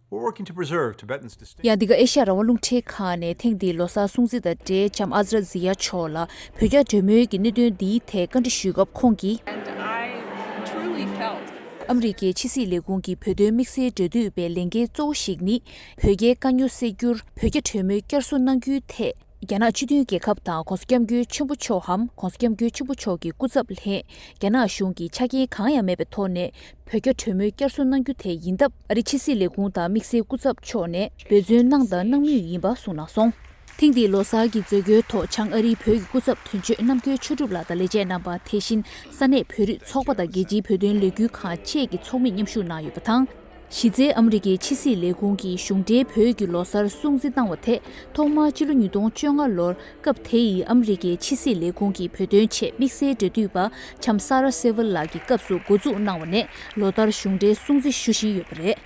we're working to preserve Tibetans' distinct ཡང་འདི་ག་ཨེ་ཤ་ཡ་རང་དབང་རླུང་འཕྲིན་ཁང་ནས་ཐེངས་འདིའི་ལོ་གསར་སྲུང་བརྩི་དང་འབྲེལ་ལྕམ་ཨ་ཛ་ར་ཛི་ཡ་མཆོག་ལ་བོད་རྒྱ་གྲོས་མོལ་གྱི་གནད་དོན་འདིའི་ཐད་བཀའ་འདྲི་ཞུས་སྐབས་ཁོང་གིས། And I truly felt ཨ་མི་རི་ཀའི་ཕྱི་སྲིད་ལས་ཁུངས་ཀྱི་བོད་དོན་དམིགས་བསལ་འབྲེལ་མཐུད་པའི་ལས་འགན་གཙོ་བོ་ཞིག་ནི། བོད་རྒྱའི་དཀའ་རྙོག་སེལ་རྒྱུར་བོད་རྒྱ་གྲོས་མོལ་བསྐྱར་གསོ་གནང་རྒྱུའི་ཐད། རྒྱ་ནག་སྤྱི་མཐུན་རྒྱལ་ཁབ་དང་༸གོང་ས་༸སྐྱབས་མགོན་ཆེན་པོ་མཆོག་འམ་༸གོང་ས་༸སྐྱབས་མགོན་ཆེན་པོ་མཆོག་གི་སྐུ་ཚབ་ལྷན། རྒྱ་ནག་གཞུང་གིས་ཆ་རྐྱེན་གང་ཡང་མེད་པའི་ཐོག་ནས་བོད་རྒྱ་གྲོས་མོལ་བསྐྱར་གསོ་གནང་རྒྱུ་དེ་ཡིན་སྟབས། ཨ་རིའི་ཕྱི་སྲིད་ལས་ཁུངས་དང་དམིགས་བསལ་སྐུ་ཚབ་མཆོག་ནས་འབད་བརྩོན་གནང་དང་གནང་མུས་ཡིན་པ་གསུངས་གནང་སོང་། ཐེངས་འདིའི་ལོ་གསར་གྱི་མཛད་སྒོའི་ཐོག་བྱང་ཨ་རིའི་བོད་ཀྱི་སྐུ་ཚབ་དོན་གཅོད་རྣམ་རྒྱལ་ཆོས་གྲུབ་ལགས་དང་ལས་བྱེད་རྣམ་པ། དེ་བཞིན་ས་གནས་བོད་རིགས་ཚོགས་པ་དང་རྒྱལ་སྤྱིའི་བོད་དོན་ལས་འགུལ་ཁང་བཅས་ཀྱི་ཚོགས་མིས་མཉམ་ཞུགས་གནང་ཡོད་པ་དང་། གཞི་རྩའི་ཨ་མི་རི་ཀའི་ཕྱི་སྲིད་ལས་ཁུངས་ཀྱིས་གཞུང་འབྲེལ་བོད་ཀྱི་ལོ་གསར་སྲུང་བརྩི་བཏང་བ་དེ་ཐོག་མར་ཕྱི་ལོ་ཉིས་སྟོང་བཅོ་ལྔ་ལོར་སྐབས་དེ་ཡི་ཨ་མི་རི་ཀའི་ཕྱི་སྲིད་ལས་ཁུངས་ཀྱི་བོད་དོན་ཆེད་དམིགས་བསལ་འབྲེལ་མཐུད་པ་ལྕམ་ས་ར་སེ་ཝལ་ལགས་ཀྱི་སྐབས་སུ་འགོ་འཛུགས་གནང་བ་ནས་ལོ་ལྟར་གཞུང་འབྲེལ་སྲུང་བརྩི་ཞུ་བཞིན་ཡོད་པ་རེད།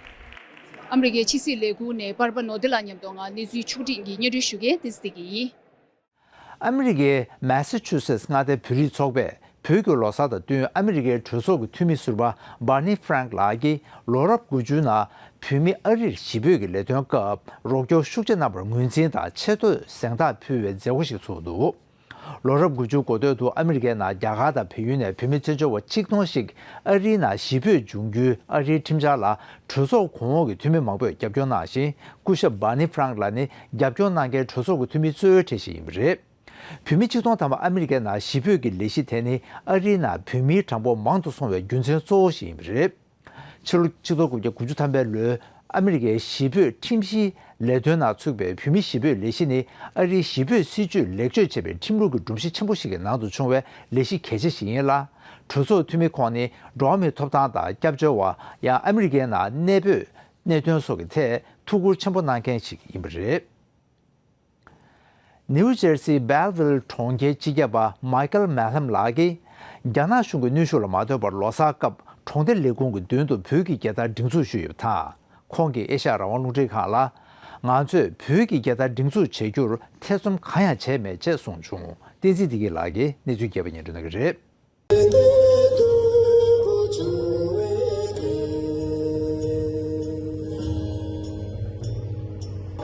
ཨ་མི་རི་ཀའི་ཕྱི་སྲིད་ལས་ཁུངས་ནས་པར་པ་ནོར་བདེ་ལགས་མཉམ་དུ་ང་གནས་ཚུལ་ཕྱོགས་སྒྲིག་གི་སྙན་སྒྲོན་ཞུ་མཁན་བསྟན་འཛིན་བདེ་སྐྱིད་ཡིན། ཨ་མི་རི་ཀའི་མེ་ས་ཆུ་སེ་ཊི་མངའ་སྡེའི་བོད་རིགས་ཚོགས་པས་བོད་ཀྱི་ལོ་གསར་དང་བསྟུན། ཨ་མི་རི་ཀའི་གྲོས་ཚོགས་ཀྱི་འཐུས་མི་ཟུར་པ་Barney Frank ལགས་ཀྱིས་ལོ་རབས་དགུ་བཅུའི་ནང་བོད་མི་ཨ་རིར་གཞིས་སྤོས་ཀྱི་ལས་དོན་སྐབས་རོགས་སྐྱོར་ཤུགས་ཆེ་གནང་བར་ངོས་འཛིན་དང་ཆེ་བསྟོད་གཟེངས་རྟགས་ཕུལ་བའི་མཛད་སྒོ་ཞིག་ཚོགས་འདུག་ལོ་རབས་དགུ་བཅུ་འགོ་སྟོད་དུ་ཨ་མི་རི་ཀའི་ནང་རྒྱ་གར་དང་བལ་ཡུལ་ནས་བོད་མི་བཙན་བྱོལ་བ་ཆིག་སྟོང་ཞིག་ཨ་རིའི་ནང་གཞིས་སྤོས་འབྱུང་རྒྱུའི་ཨ་རིའི་ཁྲིམས་འཆར་ལ་གྲོས་ཚོགས་གོང་འོག་གི་འཐུས་མི་མང་པོས་རྒྱབ་སྐྱོར་གནང་ཞིང་། སྐུ་ཞབས་Barney Frank ལགས་ནི་རྒྱབ་སྐྱོར་གནང་མཁན་གྲོས་ཚོགས་ཀྱི་འཐུས་མི་གཙོ་བོའི་གྲས་ཤིག་ཡིན་པ་རེད། བོད་མི་ཆིག་སྟོང་ཐམ་པ་ཨ་མི་རི་ཀའི་ནང་གཞིས་སྤོས་ཀྱི་ལས་གཞི་དེ་ནི་ཨ་རིའི་ནང་བོད་མིའི་གྲངས་འབོར་མང་དུ་སོང་བའི་རྒྱུ་མཚན་གཙོ་བོ་ཞིག་ཡིན་པ་རེད། ཕྱི་ལོ་ཆིག་སྟོང་དགུ་བརྒྱ་དགུ་བཅུ་ཐམ་པའི་ལོའི་ཨ་མི་རི་ཀའི་གཞིས་སྤོས་ཁྲིམས་གཞིའི་ལས་དོན་ནང་ཚུད་པའི་བོད་མིའི་གཞིས་སྤོས་ལས་གཞི་ནི་ཨ་རིའི་གཞིས་སྤོས་སྲིད་ཇུས་ལེགས་བཅོས་བྱས་པའི་ཁྲིམས་ལུགས་ཀྱི་སྒྲོམ་གཞི་ཆེན་པོ་ཞིག་གི་ནང་དུ་བྱུང་བའི་ལས་གཞི་གལ་ཆེ་ཞིག་ཡིན་ལ། གྲོས་ཚོགས་འཐུས་མི་ཁོང་ནི་འགྲོ་བ་མིའི་ཐོབ་ཐང་དང་སྐྱབས་བཅོལ་བ། ཡང་ཨ་མི་རི་ཀའི་ནང་གནས་སྤོས་གནད་དོན་སོགས་ཀྱི་ཐད་ཐུགས་ཁུར་ཆེན་པོ་གནང་མཁན་ཞིག་ཡིན་པ་རེད། ནིའུ་ཇར་སིའི་སྦེལ་ཝིལ་གྲོང་ཁྱེར་སྤྱི་ཁྱབ་པ་མའི་ཀལ་མེ་ལྷམ་ལགས་ཀྱིས། རྒྱ་ནག་གཞུང་གི་གནོན་ཤུགས་ལ་མ་ལྟོས་པར་ལོ་གསར་སྐབས་གྲོང་སྡེ་ལས་ཁུངས་ཀྱི་མདུན་དུ་བོད་ཀྱི་རྒྱལ་དར་སྒྲེང་འཛུགས་ཞུས་ཡོད་པ་དང་། ཁོང་གིས་ཨེ་ཤ་ཡ་རང་དབང་རླུང་འཕྲིན་ཁང་ལ། ང་ཚོས་བོད་ཀྱི་རྒྱལ་དར་སྒྲེང་འཛུགས་བྱེད་རྒྱུར་ཐེ་ཚོམ་གང་ཡང་བྱས་མེད་ཅེས་གསུངས་བྱུང་། བསྟན་འཛིན་བདེ་སྐྱིད་ལགས་ཀྱིས་གནས་ཚུལ་རྒྱས་པ་སྙན་སྒྲོན་གནང་གི་རེད།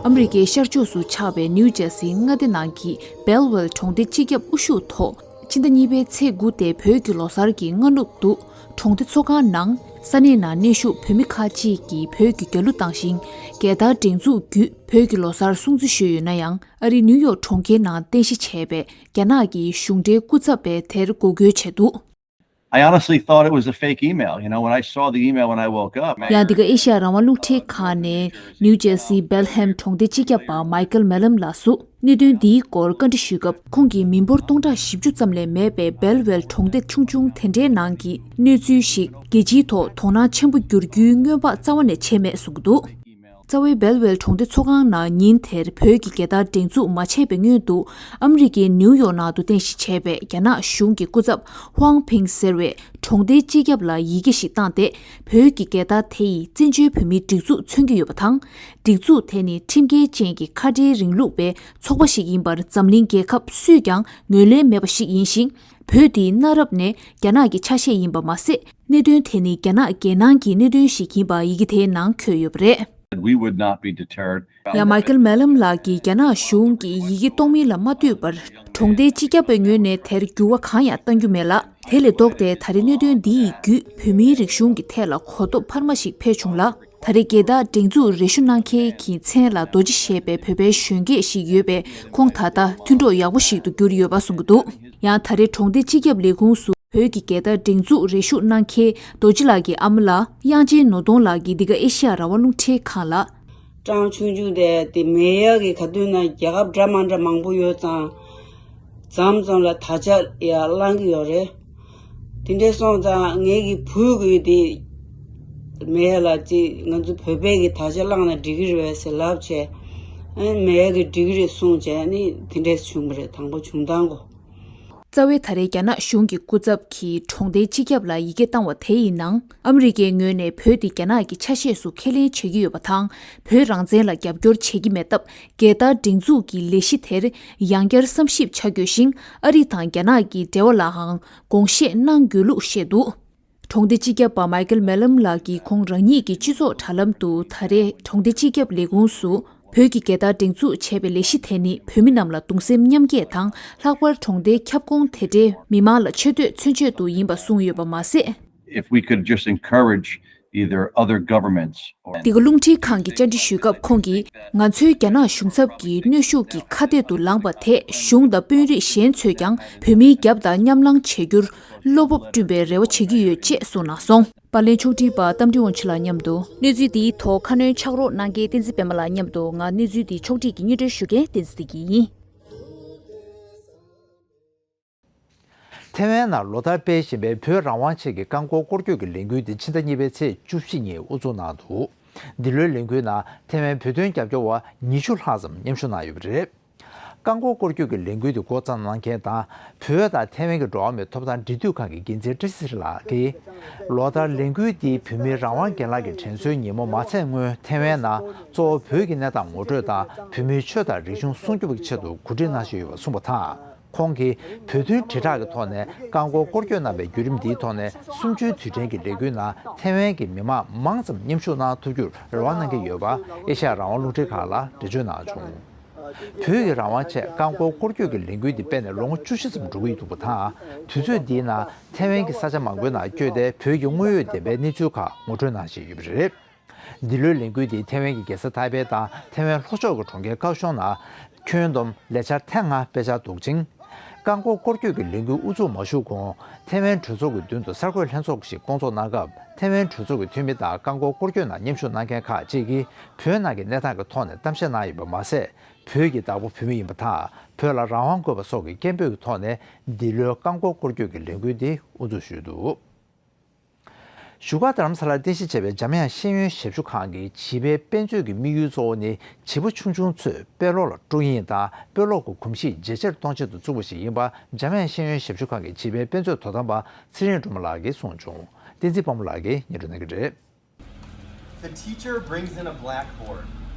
ཨ་མི་རི་ཀའི་ཤར་ཕྱོགས་སུ་ཆགས་པའི་ནིའུ་ཇར་སིའི་མངའ་སྡེ་ནང་གི་སྦེལ་ཝེལ་གྲོང་སྡེ་སྤྱི་ཁྱབ་དབུ་བཞུགས་ཐོག་ཕྱི་ཟླ་གཉིས་པའི་ཚེས་དགུ་སྟེ་བོད་ཀྱི་ལོ་གསར་གྱི་སྔ་ནུབ་ཏུ། གྲོང་སྡེ་ཚོགས་ཁང་ནང་ས་གནས་ནང་གནས་བཞུགས་བོད་མི་ཁག་ཅིག་གིས་བོད་ཀྱི་རྒྱལ་གླུ་བཏང་ཞིང་། རྒྱལ་དར་སྒྲེང་འཛུགས་བརྒྱུད་བོད་ཀྱི་ལོ་གསར་སྲུང་བརྩི་ཞུས་ཡོད་ན་ཡང་། ཨ་རིའི་ནིའུ་ཡོག་གྲོང་ཁྱེར་ནང་རྟེན་གཞི་བྱས་པའི་རྒྱ་ནག་གི་གཞུང་འབྲེལ་སྐུ་ཚབ་པས་དེར་འགོག་རྒོལ་བྱས་འདུག I honestly thought it was a fake email. You know, when I saw the email when I woke up. ཡང་འདི་ག་ཨེ་ཤ་ཡ་རང་དབང་རླུང་འཕྲིན་ཁང་ནས་ནིའུ་ཇར་སིའི་སྦེལ་ཧེམ་གྲོང་སྡེ་སྤྱི་ཁྱབ་པ་མའི་ཀལ་མེ་ལམ་ལགས་སུ། གནད་དོན་འདིའི་སྐོར་བཀའ་འདྲི་ཞུས་སྐབས། ཁོང་གིས་མི་འབོར་སྟོང་ཕྲག་བཞི་བཅུ་ཙམ་ལས་མེད་པའི་སྦེལ་ཝེལ་གྲོང་སྡེ་ཆུང་ཆུང་དེ་འདྲའི་ནང་གི་གནས་ཚུལ་ཞིག་རྒྱལ་སྤྱིའི་ཐོག་དོ་སྣང་ཆེན་པོ་བསྒྱུར་རྒྱུའི་སྔོན་དཔག་རྩ་བ་ནས་བྱས་མེད་གསུངས་ཀྱི་འདུག་རྩ་བའི་སྦེལ་ཝེལ་གྲོང་སྡེ་ཚོགས་ཁང་ནང་ཉིན་དེར་བོད་ཀྱི་རྒྱལ་དར་སྒྲེང་འཛུགས་མ་བྱས་པའི་སྔོན་དུ། ཨ་མི་རི་ཀའི་ནིའུ་ཡོག་ནང་དུ་རྟེན་གཞི་བྱས་པའི་རྒྱ་ནག་གཞུང་གི་སྐུ་ཚབ་ཧུའང་ཕིང་ཟེར་བས་གྲོང་སྡེའི་སྤྱི་ཁྱབ་ལ་ཡི་གེ་ཞིག་བཏང་སྟེ། བོད་ཀྱི་རྒྱལ་དར་དེ་ཡིས་བཙན་བྱོལ་བོད་མིའི་སྒྲིག་འཛུགས་མཚོན་གྱི་ཡོད་པ་དང་། སྒྲིག་འཛུགས་དེ་ནི་ཁྲིམས་འགལ་ཅན་གྱི་ཁ་བྲལ་རིང་ལུགས་པའི་ཚོགས་པ་ཞིག་ཡིན་པར་འཛམ་གླིང་རྒྱལ་ཁབ་སུས་ཀྱང་ངོས་ལེན་མེད་པ་ཞིག་ཡིན་ཞིང་། བོད་འདི་གནའ་རབས་ནས་རྒྱ་ནག་གི་ཆ་ཤས་ཡིན་པ་མ་ཟད། གནད་དོན་དེ་ནི་རྒྱ་ནག་རྒྱལ་ནང་གི་གནད་དོན་ཞིག་ཡིན་པ་ཡི་གེ་དེའི་ནང་འཁོད་ཡོད་པ་རེད། We would not be deterred. ཡང་མའི་ཀལ་མེ་ལམ་ལགས་ཀྱིས་རྒྱ་ནག་གཞུང་གིས་ཡི་གེ་གཏོང་མིན་ལ་མ་ལྟོས་པར། གྲོང་སྡེའི་སྤྱི་ཁྱབ་པའི་ངོས་ནས་དེར་འགྱུར་བ་གང་ཡང་གཏང་རྒྱུ་མེད་ལ། དེ་ལས་ལྡོག་སྟེ་ད་རེས་གནད་དོན་འདི་ཡི་བརྒྱུད་བོད་མིའི་རིག་གཞུང་གི་ཐད་ལ་གོ་རྟོགས་འཕར་མ་ཞིག་འཕེལ་བྱུང་ལ། ད་རེས་རྒྱལ་དར་སྒྲེང་འཛུགས་རེ་ཞུ་གནང་མཁན་གྱི་མཚན་ལ་རྡོ་རྗེ་ཞེས་པའི་བོད་པའི་གཞོན་སྐྱེས་ཤིག་ཡོད་པས། ཁོང་ད་ལྟ་མཐུན་གྲོགས་ཡག་པོ་ཞིག་ཏུ་གྱུར་ཡོད་པ་གསུངས་ཀྱི་འདུག་ཡང་ད་རེས་གྲོང་སྡེ་སྤྱི་ཁྱབ་ལས་ཁུངས་སུ་བོད་ཀྱི་རྒྱལ་དར་སྒྲེང་འཛུགས་རེ་ཞུ་གནང་མཁན་རྡོ་རྗེ་ལགས་ཀྱི་ཨ་མ་ལགས་དབྱངས་ཅན་ནོར་གདོང་ལགས་ཀྱིས་འདི་ག་ཨེ་ཤེ་ཡ་རང་དབང་རླུང་འཕྲིན་ཁང་ལ། སྤྲང་ཆུང་ཆུང་དེ་དེ་མེད་ཡག་གི་ག་དུས་ན་རྒྱལ་ཁབ་འདྲ་མ་འདྲ་མང་པོ་ཡོད་ཙང་། མཚམས་མཚམས་ལ་དར་ལྕོག་ཡར་བསླང་གི་ཡོད་རེད། དེ་འདྲས་སོང་ཙང་ངེད་ཀྱི་བུ་གུས་དེ་མེད་ལ་ཅིག་ང་ཚོ་བོད་པའི་གི་དར་ལྕོག་བསླངས་ན་འགྲིག་གི་རེད་ཟེར་ལབ་བྱས། ཨ་མེད་གི་འགྲིག་གི་རེད་གསུངས་བྱས་ནི་དེ་འདྲས་བྱུང་བ་རེད། དང་པོ་བྱུང་སྟངས་གོ། རྩ་བའི་ད་རེས་རྒྱ་ནག་གཞུང་གི་སྐུ་ཚབ་ཀྱིས་གྲོང་སྡེའི་སྤྱི་ཁྱབ་ལ་ཡི་གེ་བཏང་བ་དེ་ཡི་ནང་ཨ་མི་རི་ཀའི་ངོས་ནས་བོད་དེ་རྒྱ་ནག་གི་ཆ་ཤས་སུ་ཁས་ལེན་བྱེད་ཀྱི་ཡོད་པ་དང་། བོད་རང་བཙན་ལ་རྒྱབ་སྐྱོར་བྱེད་ཀྱི་མེད་སྟབས། རྒྱལ་དར་སྒྲེང་འཛུགས་ཀྱི་ལས་གཞི་དེར་ཡང་བསྐྱར་བསམ་ཞིབ་བྱ་དགོས་ཤིང་། ཨ་རི་དང་རྒྱ་ནག་གི་འབྲེལ་བ་ལའང་དགོངས་བཞེས་གནང་དགོས་ལུགས་བཤད་འདུག་གྲོང་སྡེ་སྤྱི་ཁྱབ་པ་མའི་ཀལ་མེ་ལམ་ལགས་ཀྱིས་ཁོང་རང་ཉིད་ཀྱི་སྤྱི་ཚོགས་དྲ་ལམ་དུ་ད་རེས་གྲོང་སྡེ་སྤྱི་ཁྱབ་ལས་ཁུངས་སུ་བོད་ཀྱི་རྒྱལ་དར་སྒྲེང་འཛུགས་བྱས་པའི་ལས་གཞི་དེ་ནི་བོད་མི་རྣམས་ལ་གདུང་སེམས་མཉམ་སྐྱེད་དང་། ལྷག་པར་གྲོང་སྡེའི་ཁྱབ་ཁོངས་དེ་འདྲའི་མི་མང་ལ་ཆེ་བསྟོད་མཚོན་ཆེད་དུ་ཡིན་པ་གསུངས་ཡོད་པ་མ་ཟད། If we could just encourage either other governments or འདི་ག་རླུང་འཕྲིན་ཁང་གིས་བཅར་འདྲི་ཞུས་སྐབས་ཁོང་གིས། ང་ཚོའི་རྒྱ་ནག་གཞུང་ཚབ་ཀྱི་གནོན་ཤུགས་ཀྱི་ཁ་གཏད་དུ་ལངས་པ་དེས་གཞུང་དང་དཔོན་རིགས་གཞན་ཚོས་ཀྱང་བོད་མིའི་རྒྱབ་དང་མཉམ་ལངས་བྱེད་རྒྱུར་བློ་སྤོབས་བསྐྲུན་པའི་རེ་བ་བྱེད་ཀྱི་ཡོད་ཅེས་གསུངས་གནང་སོང་། པར་ལེན་ཕྱོགས་སྒྲིག་པ་རྟ་མགྲིན་དབང་ཕྱུག་ལགས་མཉམ་དུ་གནས་ཚུལ་འདིའི་ཐོག་ཁ་སྣོན་ཕྱག་རོགས་གནང་མཁན་བསྟན་འཛིན་པད་མ་ལགས་མཉམ་དུ་ང་གནས་ཚུལ་འདི་ཕྱོགས་སྒྲིག་གིས་སྙན་སྒྲོན་ཞུ་མཁན་བསྟན་འཛིན་བདེ་སྐྱིད་ཡིན། ཐེ་ཝན་ནང་ལོ་ལྟར་སྤེལ་བཞིན་པའི་བོད་རང་དབང་ཆེད་ཀྱི་རྐང་འཁོར་སྐོར་སྐྱོད་ཀྱི་ལས་འགུལ་དེ་ཕྱི་ཟླ་གཉིས་པའི་ཚེས་བཅུ་བཞི་ཉིན་དབུ་འཛུགས་གནང་འདུག་འདི་ལོའི་ལས་འགུལ་ནང་ཐེ་ཝན་བོད་དོན་རྒྱབ་སྐྱོར་བ་ཉི་ཤུ་ལྷག་ཙམ་མཉམ་ཞུགས་གནང་ཡོད་པ་རེད། རྐང་འཁོར་སྐོར་སྐྱོད་ཀྱི་ལས་འགུལ་དེ་འགོ་བརྩམས་གནང་མཁན་དང་བོད་དང་ཐེ་ཝན་གྱི་འགྲོ་བ་མིའི་ཐོབ་ཐང་འབྲེལ་མཐུད་ཁང་གི་འགན་འཛིན་བཀྲ་ཤིས་ཚེ་རིང་ལགས་ཀྱིས། ལོ་ལྟར་ལས་འགུལ་འདིས་བོད་མིའི་རང་དབང་སྒེར་ལངས་ཀྱི་དྲན་གསོའི་ཉིན་མོ་མ་ཚད་སྔོན་ཐེ་ཝན་ནང་གཙོ་བོ་བོད་ཀྱི་གནས་སྟངས་ངོ་སྤྲོད་དང་བོད་མིའི་ཆོས་དང་རིག་གཞུང་སྲུང་སྐྱོབ་ཀྱི་ཆེད་དུ་གོ་སྒྲིག་གནང་བཞིན་ཡོད་པ་གསུངས་པ་དང་། ཁོང་གིས་བོད་དོན་དྲིལ་བསྒྲགས་ཀྱི་ཐོག་ནས་རྐང་འཁོར་སྐོར་སྐྱོད་གནང་བའི་བརྒྱུད་རིམ་འདིའི་ཐོག་ནས་གསུམ་བཅུའི་དུས་དྲན་གྱི་ལས་འགུལ་ནང་ཐེ་ཝན་གྱི་མི་མང་མང་ཙམ་མཉམ་ཞུགས་གནང་ཐུབ་རྒྱུར་རེ་བ་གནང་གི་ཡོད་པ་ཨེ་ཤ་ཡ་རང་དབང་རླུང་འཕྲིན་ཁང་ལ་འགྲེལ་བརྗོད་གནང་བྱུང་། བོད་ཀྱི་རང་དབང་ཆེད་རྐང་འཁོར་སྐོར་སྐྱོད་ཀྱི་ལས་འགུལ་འདི་སྤེལ་ནས་ལོ་ངོ་བཅུ་བཞི་ཙམ་འགྲོ་གི་ཡོད་འདུག་པ་དང་། དུས་ཚོད་འདིའི་ནང་ཐེ་ཝན་གྱི་ས་ཆ་མང་པོའི་ནང་བསྐྱོད་དེ་བོད་ཀྱི་དངོས་ཡོད་བདེན་པའི་གནས་ཚུལ་ཁག་ངོ་སྤྲོད་གནང་བཞིན་ཡོད་པ་རེད། འདི་ལོའི་ལས་འགུལ་འདི་ཐེ་ཝན་གྱི་རྒྱལ་ས་ཐའེ་པེ་དང་ཐེ་ཝན་ལྷོ་ཕྱོགས་ཀྱི་གྲོང་ཁྱེར་ཀའོ་ཤོང་ནང་ཁྱོན་བསྡོམས་ལས་འཆར་ཐེངས་ལྔ་སྤེལ་འཆར་འདུག་ཅིང་། རྐང་འཁོར་སྐོར་སྐྱོད་ཀྱི་ལས་འགུལ་དབུ་འཛུགས་མ་ཞུགས་གོང་ཐེ་ཝན་གྲོས་ཚོགས་ཀྱི་མདུན་དུ་གསར་འགོད་ལྷན་ཚོགས་ཤིག་བསྐོང་ཚོགས་གནང་སྐབས་ཐེ་ཝན་གྲོས་ཚོགས་ཀྱི་འཐུས་མི་དང་རྐང་འཁོར་སྐོར་སྐྱོད་ནང་མཉམ་ཞུགས་གནང་མཁན་ཁག་ཅིག་གིས་བོད་ནང་གི་གནས་སྟངས་ཀྱི་ཐོག་ནས་གཏམ་བཤད་གནང་ཡོད་པ་མ་ཟད། བོད་ཀྱི་བདག་པོ་བོད་མི་ཡིན་པ་དང་བོད་ལ་རང་དབང་དགོས་པ་སོགས་ཀྱི་སྐད་འབོད་ཀྱི་ཐོག་ནས་འདི་ལོའི་རྐང་འཁོར་སྐོར་སྐྱོད་ཀྱི་ལས་འགུལ་འདི་དབུ་འཛུགས་ཞུས་འདུག་བཞུགས་སྒར་རྡ་རམ་ས་ལར་རྟེན་གཞི་བྱས་པའི་འཇམ་དབྱངས་ཤེས་ཡོན་ཞབས་ཞུ་ཁང་གིས་བྱིས་པའི་དཔེ་མཛོད་ཀྱི་དམིགས་ཡུལ་གཙོ་བོ་ནི་བྱིས་པ་ཆུང་ཆུང་ཚོས་དཔེ་ཀློག་ལ་སྤྲོ་གི་ཡིན་དང་དཔེ་ཀློག་གི་གོམས་གཤིས་ཇེ་ཆེར་གཏོང་ཆེད་དུ་བཙུགས་པ་ཞིག་ཡིན་པ་འཇམ་དབྱངས་ཤེས་ཡོན་ཞབས་ཞུ་ཁང་གི་བྱིས་པའི་དཔེ་མཛོད་དོ་དམ་པ་ཚེ་རིང་སྒྲོལ་མ་ལགས་ཀྱིས་གསུངས་བྱུང་། བསྟན་འཛིན་དཔའ་མོ་ལགས་ཀྱིས་སྙན་སྒྲོན་གནང་གི་རེད། The teacher brings in a blackboard.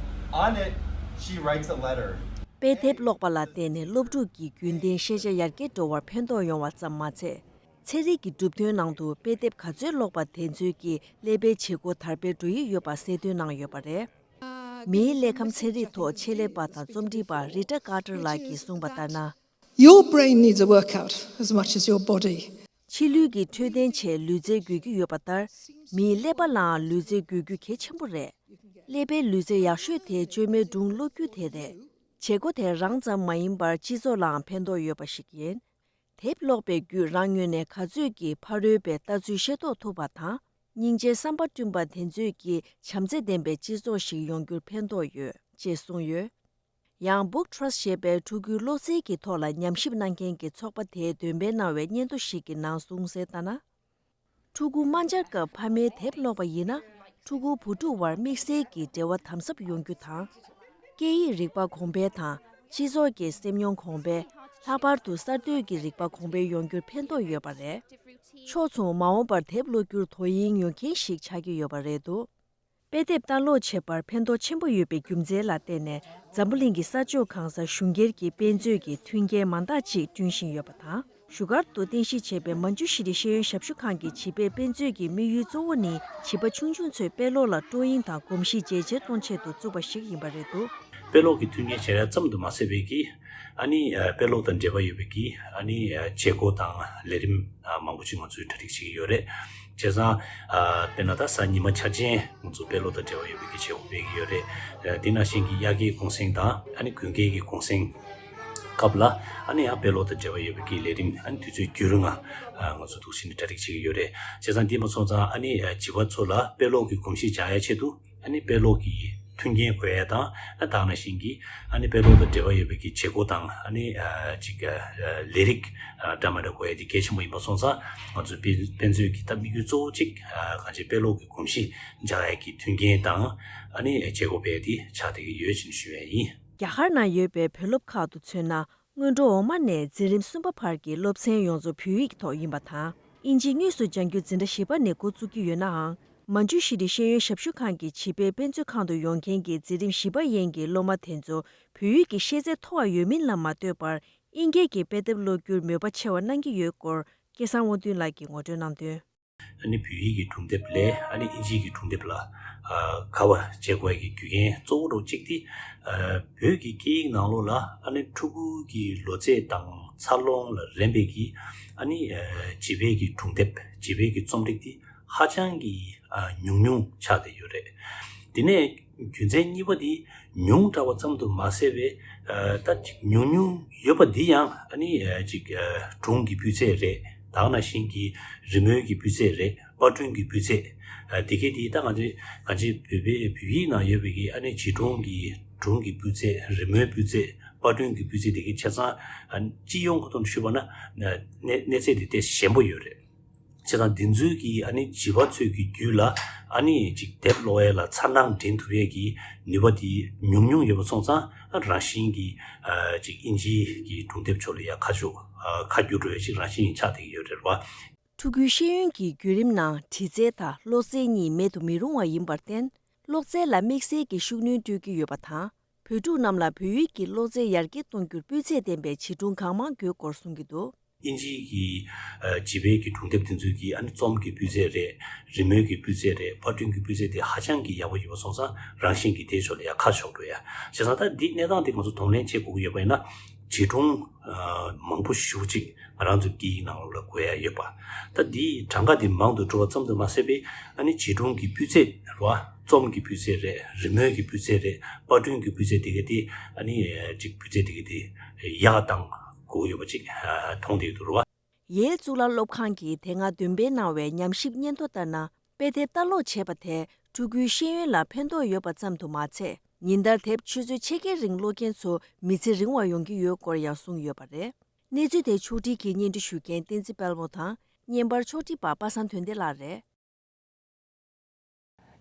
On it, she writes a letter. དཔེ་དེབ་ཀློག་པ་ལ་བརྟེན་ནས་སློབ་ཕྲུག་གི་རྒྱུན་ལྡན་ཤེས་བྱ་ཡར་རྒྱས་འགྲོ་བར་ཕན་ཐོགས་ཡོང་བ་ཙམ་མ་ཚད། ཚན་རིག་གི་གྲུབ་དོན་ནང་དུ་དཔེ་དེབ་ག་ཚོད་ཀློག་པ་དེ་ཚོད་ཀྱིས་ཀླད་པའི་བྱེད་སྒོ་དར་སྤེལ་འགྲོ་ཡི་ཡོད་པ་གསལ་སྟོན་གནང་ཡོད་པ་རེད། མིའི་ཀླད་ཁམས་ཚན་རིག་ཐོག་ཆེད་ལས་པ་དང་རྩོམ་སྒྲིག་པ་རི་ཊ་ཀར་ཊར་ལགས་ཀྱིས་གསུངས་པ་ལྟར་ན། Your brain needs a workout as much as your body. ཕྱི་ལུས་ཀྱི་འཕྲོད་བསྟེན་ཆེད་ལུས་རྩལ་དགོས་ཀྱི་ཡོད་པ་ལྟར། མིའི་ཀླད་པ་ལའང་ལུས་རྩལ་དགོས་རྒྱུ་གལ་ཆེན་པོ་རེད། ཀླད་པའི་ལུས་རྩལ་ཡག་ཤོས་དེ་བཅོས་མའི་སྒྲུང་ཀློག་རྒྱུ་དེ་རེད། བྱེད་སྒོ་དེ་རང་ཙམ་མ་ཡིན་པར་སྤྱི་ཚོགས་ལའང་ཕན་ཐོགས་ཡོད་པ་ཞིག་ཡིན། དེབ་ཀློག་པའི་བརྒྱུད་རང་ངོས་ནས་ག་ཚོད་ཀྱིས་ཕ་རོལ་པའི་ལྟ་ཚུལ་ཤེས་རྟོགས་ཐུབ་པ་དང་། སྙིང་རྗེའི་བསམ་པ་བསྐྲུན་པ་དེ་ཚོད་ཀྱིས་བྱམས་བརྩེ་ལྡན་པའི་སྤྱི་ཚོགས་ཤིག་ཡོང་རྒྱུར་ཕན་ཐོགས་ཡོད་ཅེས་གསུངས་ཡོད། ཡང་Book Trust ཞེས་པའི་ཕྲུ་གུའི་ཀློག་རྩལ་གྱི་ཐོག་ལ་ཉམས་ཞིབ་གནང་མཁན་གྱི་ཚོགས་པ་དེས་འདོན་སྤེལ་གནང་བའི་སྙན་ཐོ་ཞིག་གི་ནང་གསུངས་གསལ་ལྟར་ན། ཕྲུ་གུ་དམར་འབྱར་སྐབས་ཕ་མས་དེབ་ཀློག་པ་ཡིན་ན། ཕྲུ་གུ་བུ་ཕྲུག་དབར་དམིགས་བསལ་གྱི་འབྲེལ་བ་དམ་ཟབ་ཡོང་རྒྱུ་དང་། སྐད་ཡིག་རིག་པ་གོང་འཕེལ་དང་སྤྱི་ཚོགས་ཀྱི་སེམས་མྱོང་གོང་འཕེལ། ལྷག་པར་དུ་གསར་གཏོད་ཀྱི་རིག་པ་གོང་འཕེལ་ཡོང་རྒྱུར་ཕན་ཐོགས་ཡོད་པ་རེད། ཕྱོགས་མཚུངས་མ་འོངས་པར་དེབ་ཀློག་རྒྱུར་དོ་དབྱིངས་ཡོད་མཁན་ཞིག་ཆགས་ཀྱི་ཡོད་པ་རེད་འདུག་དཔེ་དེབ་ལྟ་ཀློག་བྱེད་པར་ཕན་ཐོགས་ཆེན་པོ་ཡོད་པའི་རྒྱུ་མཚན་ལ་བརྟེན་ནས་འཛམ་བུ་གླིང་གི་ས་ཕྱོགས་གང་སར་གཞུང་སྒེར་གྱི་དཔེ་མཛོད་ཀྱི་མཐུན་རྐྱེན་མང་དག་ཅིག་བསྐྲུན་བཞིན་ཡོད་པ་དང་། བཞུགས་སྒར་དུ་རྟེན་གཞི་བྱས་པའི་མན་ཇུ་ཤི་རི་ཤེས་ཡོན་ཞབས་ཞུ་ཁང་གི་བྱིས་པའི་དཔེ་མཛོད་ཀྱི་དམིགས་ཡུལ་གཙོ་བོ་ནི་བྱིས་པ་ཆུང་ཆུང་ཚོའི་དཔེ་ཀློག་ལ་སྤྲོ་གཡེང་དང་གོམས་གཤིས་ཇེ་ཆེར་གཏོང་ཆེད་དུ་བཙུགས་པ་ཞིག་ཡིན་པ་རེད་འདུག་དཔེ་ཀློག་གི་མཐུན་རྐྱེན་སྦྱར་ཡ་ཙམ་དུ་མ་ཟད་པའི་གི། ཨ་ནི་ཨ་དཔེ་ཀློག་དང་འབྲེལ་བ་ཡོད་པའི་གི་ཨ་ནི་ཨ་བྱེད་སྒོ་དང་ལས་རིམ་ཨ་མང་པོ་ཅིག་ང་ཚོས་གྲ་སྒྲིག་བྱེད་ཀྱི་ཡོད་རེད། བྱས་ཙང་ཨ་དཔེར་ན་ད་གཟའ་ཉི་མ་འཆར་ཅན་ང་ཚོ་དཔེ་ཀློག་དང་འབྲེལ་བ་ཡོད་པའི་གི་བྱེད་སྒོ་སྤེལ་གྱི་ཡོད་རེད། ཨ་དེ་ནང་བཞིན་གྱི་དབྱར་ཁའི་གུང་སེང་དང་ཨ་ནི་དགུན་ཁའི་གི་གུང་སེང་སྐབས་ལ་ཨ་ནི་ཡང་དཔེ་ཀློག་དང་འབྲེལ་བ་ཡོད་པའི་གི་ལས་རིམ་ཨ་ནི་དུས་ཚོད་རྒྱུན་རིང་ང་ཨ་ང་ཚོ་འདུག་སེ་ནས་གྲ་སྒྲིག་བྱེད་ཀྱི་ཡོད་རེད། བྱས་ཙང་འདི་མ་སོང་ཙང་ཨ་ནི་ཨ་བྱིས་པ་ཚོ་ལ་དཔེ་ཀློག་གི་གོམས་གཤིས་འཇགས་ཡ་ཆེད་དུ། ཨ་ནི་དཔེ་ཀློག་གི་མཐུན་རྐྱེན་དགོས་ཡ་དང་ཨ་དེ་ནང་བཞིན་གྱི་ཨ་ནི་དཔེ་ཀློག་དང་འབྲེལ་བ་ཡོད་པའི་གི་བྱེད་སྒོ་དང་ཨ་ནི་ཨ་ཅིག་ཨ་ལས་རིགས་ཨ་འདྲ་མི་འདྲ་དགོས་ཡ་དེ་གལ་ཆེན་པོ་ཡིན་པ་སོང་ཙང་ང་ཚོའི་དཔེ་དཔེ་མཛོད་ཀྱི་ད་དམིགས་ཡུལ་གཙོ་བོ་གཅིག་ཨ་གང་ཅི་དཔེ་ཀློག་གི་གོམས་གཤིས་འཇགས་ཡ་གི་མཐུན་རྐྱེན་དང་ཨ་ནི་བྱེད་སྒོ་སྤེལ་ཡ་དེ་ཆགས་བསྡད་ཀྱི་ཡོད་ཅེས་ཞུ་ཡ་ཡིན། རྒྱ་གར་ནང་ཡོད་པའི་བོད་སློབ་ཁག་ཏུ་མཚོན་ན། སྔོན་འགྲོ་འོག་མ་ནས་འཛིན་རིམ་གསུམ་པ་བར་གྱི་སློབ་ཚན་ཡོངས་རྫོགས་བོད་ཡིག་ཐོག་ཡིན་པ་དང་། དབྱིན་ཇི་དངོས་སུ་སྦྱང་རྒྱུ་འཛིན་གྲྭ་བཞི་པ་ནས་འགོ་བཙུགས་ཀྱི་ཡོད་ནའང་། མན་ཇུ་ཤི་རི་ཤེས་ཡོན་ཞབས་ཞུ་ཁང་གི་བྱིས་པའི་དཔེ་མཛོད་ཁང་དུ་ཡོང་མཁན་གྱི་འཛིན་རིམ་བཞི་པ་ཡན་གྱི་སློབ་མ་དེ་ཚོ་བོད་ཡིག་གི་ཤེས་ཚད་མཐོ་བ་ཡོད་མིན་ལ་མ་ལྟོས་པར། དབྱིན་སྐད་ཀྱི་དཔེ་དེབ་ཀློག་རྒྱུར་མོས་པ་ཆེ་བ་གནང་གི་ཡོད་སྐོར། སྐལ་བཟང་དབང་འདུས་ལགས་ཀྱིས་ངོ་སྤྲོད་གནང་དོན། ཨ་ནི་བོད་ཡིག་གི་སྒྲུང་དེབ་ལས་ཨ་ནི་དབྱིན་ཇིའི་གི་སྒྲུང་དེབ་ལ་ཨ་དགའ་བ་བྱེད་དགོས་ཀྱི་རྒྱུ་རྐྱེན་གཙོ་བོ་འདྲ་བོ་གཅིག་དེ། ཨ་བོད་ཀྱི་སྐད་ཡིག་ནང་ལོགས་ལ་ཨ་ནི་ཕྲུ་གུ་གི་ལོ་ཚད་དང་འཚར་ལོངས་ལ་རན་པའི་གི་ཨ་ནི་ཨ་བྱིས་པའི་གི་སྒྲུང་དེབ་བྱིས་པའི་གི་རྩོམ་རིག་དེ་ཧ་ཅང་གི་ཨ་ཉུང་ཉུང་ཆགས་བསྡད་ཡོད་རེད། དེ་ནས་རྒྱུ་མཚན་གཉིས་པ་དེ། ཉུང་དྲགས་པ་ཙམ་དུ་མ་ཟད་པའི་ཨ་ད་ཅིག་ཉུང་ཉུང་ཡོད་པ་འདི་ཡང་ཨ་ནི་ཨ་ཅིག་ཨ་སྒྲུང་གི་སྤུས་ཚད་རེད། དེ་ནང་བཞིན་གྱི་རི་མོའི་གི་སྤུས་ཚད་རེད། པར་སྐྲུན་གྱི་སྤུས་ཚད་ཨ་དེ་གའི་དེ་ད་ང་ཚོའི་ང་ཚོའི་བོད་པའི་བོད་ཡིག་ནང་ཡོད་པའི་གི་ཨ་ནི་བྱིས་སྒྲུང་གི་སྒྲུང་གི་སྤུས་ཚད། རི་མོའི་སྤུས་ཚད། པར་སྐྲུན་གྱི་སྤུས་ཚད་དེ་གའི་ཆ་ཚང་ཨ་སྤྱི་ཡོངས་ཀྱི་ཐོག་ནས་ཞུས་པ་ན་གནས་གནས་ཚད་དེ་ཏོག་ཙམ་ཞན་པོ་ཡོད་རེད། བྱས་ཙང་འདི་ཚོའི་གི་ཨ་ནི་བྱིས་པ་ཚོའི་གི་རྒྱུད་ལ་ཨ་ནི་ཅིག་དེབ་ཀློག་ཡས་ལ་མཚར་སྣང་འདྲེན་ཐུབ་ཡས་ཀྱི་ནུས་པ་དེ་ཉུང་ཉུང་ཡོད་པ་སོང་ཙང་ཨ་རང་བཞིན་གྱི་ཨ་ཅིག་དབྱིན་ཇིའི་གི་སྒྲུང་དེབ་ཕྱོགས་ལ་ཡ་ཁ་ཕྱོགས་ཨ་ཁ་བསྒྱུར་འགྲོ་ཡས་ཅིག་རང་བཞིན་ཆགས་བསྡད་ཀྱི་ཡོད་རེད་བ། ཕྲུ་གུའི་ཤེས་ཡོན་གྱི་བརྒྱུད་རིམ་ནང་འདྲི་རྩལ་དང་ཀློག་རྩལ་གཉིས་མེད་དུ་མི་རུང་བ་ཡིན་པར་བརྟེན། ཀློག་རྩལ་ལ་དམིགས་བསལ་གྱི་ཤུགས་སྣོན་སྤྲོད་ཀྱི་ཡོད་པ་དང་། བོད་ཕྲུག་རྣམས་ལ་བོད་ཡིག་གི་ཀློག་རྩལ་ཡར་རྒྱས་གཏོང་རྒྱུར་སྤུས་ཚད་ལྡན་པའི་བྱིས་སྒྲུང་གང་མང་དགོས་སྐོར་གསུང་གི་འདུག་དབྱིན་ཇིའི་གི་ཨ་བྱིས་པའི་གི་སྒྲུང་དེབ་དེ་ཚོའི་གི་ཨ་ནི་རྩོམ་གྱི་སྤུས་ཚད་རེད། རི་མོའི་གི་སྤུས་ཚད་རེད། པར་སྐྲུན་གྱི་སྤུས་ཚད་དེ་ཧ་ཅང་གི་ཡག་པོ་ཡོད་པ་སོང་ཙང་རང་བཞིན་གྱི་དེའི་ཕྱོགས་ལ་ཡ་ཁ་ཕྱོགས་འགྲོ་ཡ། བྱས་ཙང་ད་འདི་གནས་སྟངས་དེ་ང་ཚོ་གདོང་ལེན་བྱེད་དགོས་ཀྱི་ཡོད་པ་ཡིན་ན་བྱིས་སྒྲུང་ཨ་མང་པོ་ཞེ་པོ་ཅིག་ང་རང་ཚོའི་སྐད་ཡིག་ནང་ལོགས་ལ་དགོས་ཡ་ཡོད་པ། ད་འདིའི་གྲངས་ཀ་དེ་མང་དུ་འགྲོ་བ་ཙམ་དུ་མ་ཟད་པའི་ཨ་ནི་བྱིས་སྒྲུང་གི་སྤུས་ཚད་རེད་བ། རྩོམ་གྱི་སྤུས་ཚད་རེད། རི་མོའི་གི་སྤུས་ཚད་རེད། པར་སྐྲུན་གྱི་སྤུས་ཚད་དེ་ག་དེ་ཨ་ནི་ཅིག་སྤུས་ཚད་དེ་ག་དེ་ཡག་དང་དགོས་ཡོད་པ་ཅིག་མཐོང་བསྡད་ཡོད་འདུག་རེད་བ། ཡེལ་གཙུག་ལག་སློབ་ཁང་གིས་དེ་སྔ་འདོན་སྤེལ་གནང་བའི་ཉམས་ཞིབ་སྙན་ཐོ་ལྟར་ན། དཔེ་དེབ་ལྟ་ཀློག་བྱེད་པ་དེས་ཕྲུ་གུའི་ཤེས་ཡོན་ལ་ཕན་ཐོགས་ཡོད་པ་ཙམ་དུ་མ་ཚད། ཉིན་ལྟར་དེབ་ཆུ་ཚོད་ཕྱེད་ཀའི་རིང་ཀློག་མཁན་ཚོ་མི་ཚེ་རིང་བ་ཡོང་གི་ཡོད་སྐོར་ཡང་གསུངས་ཡོད་པ་རེད། གནས་ཚུལ་དེ་ཕྱོགས་སྒྲིག་གིས་སྙན་སྒྲོན་ཞུ་མཁན་བསྟན་འཛིན་དཔལ་མོ་དང་། བརྙན་པར་ཕྱོགས་སྒྲིག་པ་པ་སངས་དོན་ལྡན་ལགས་རེད།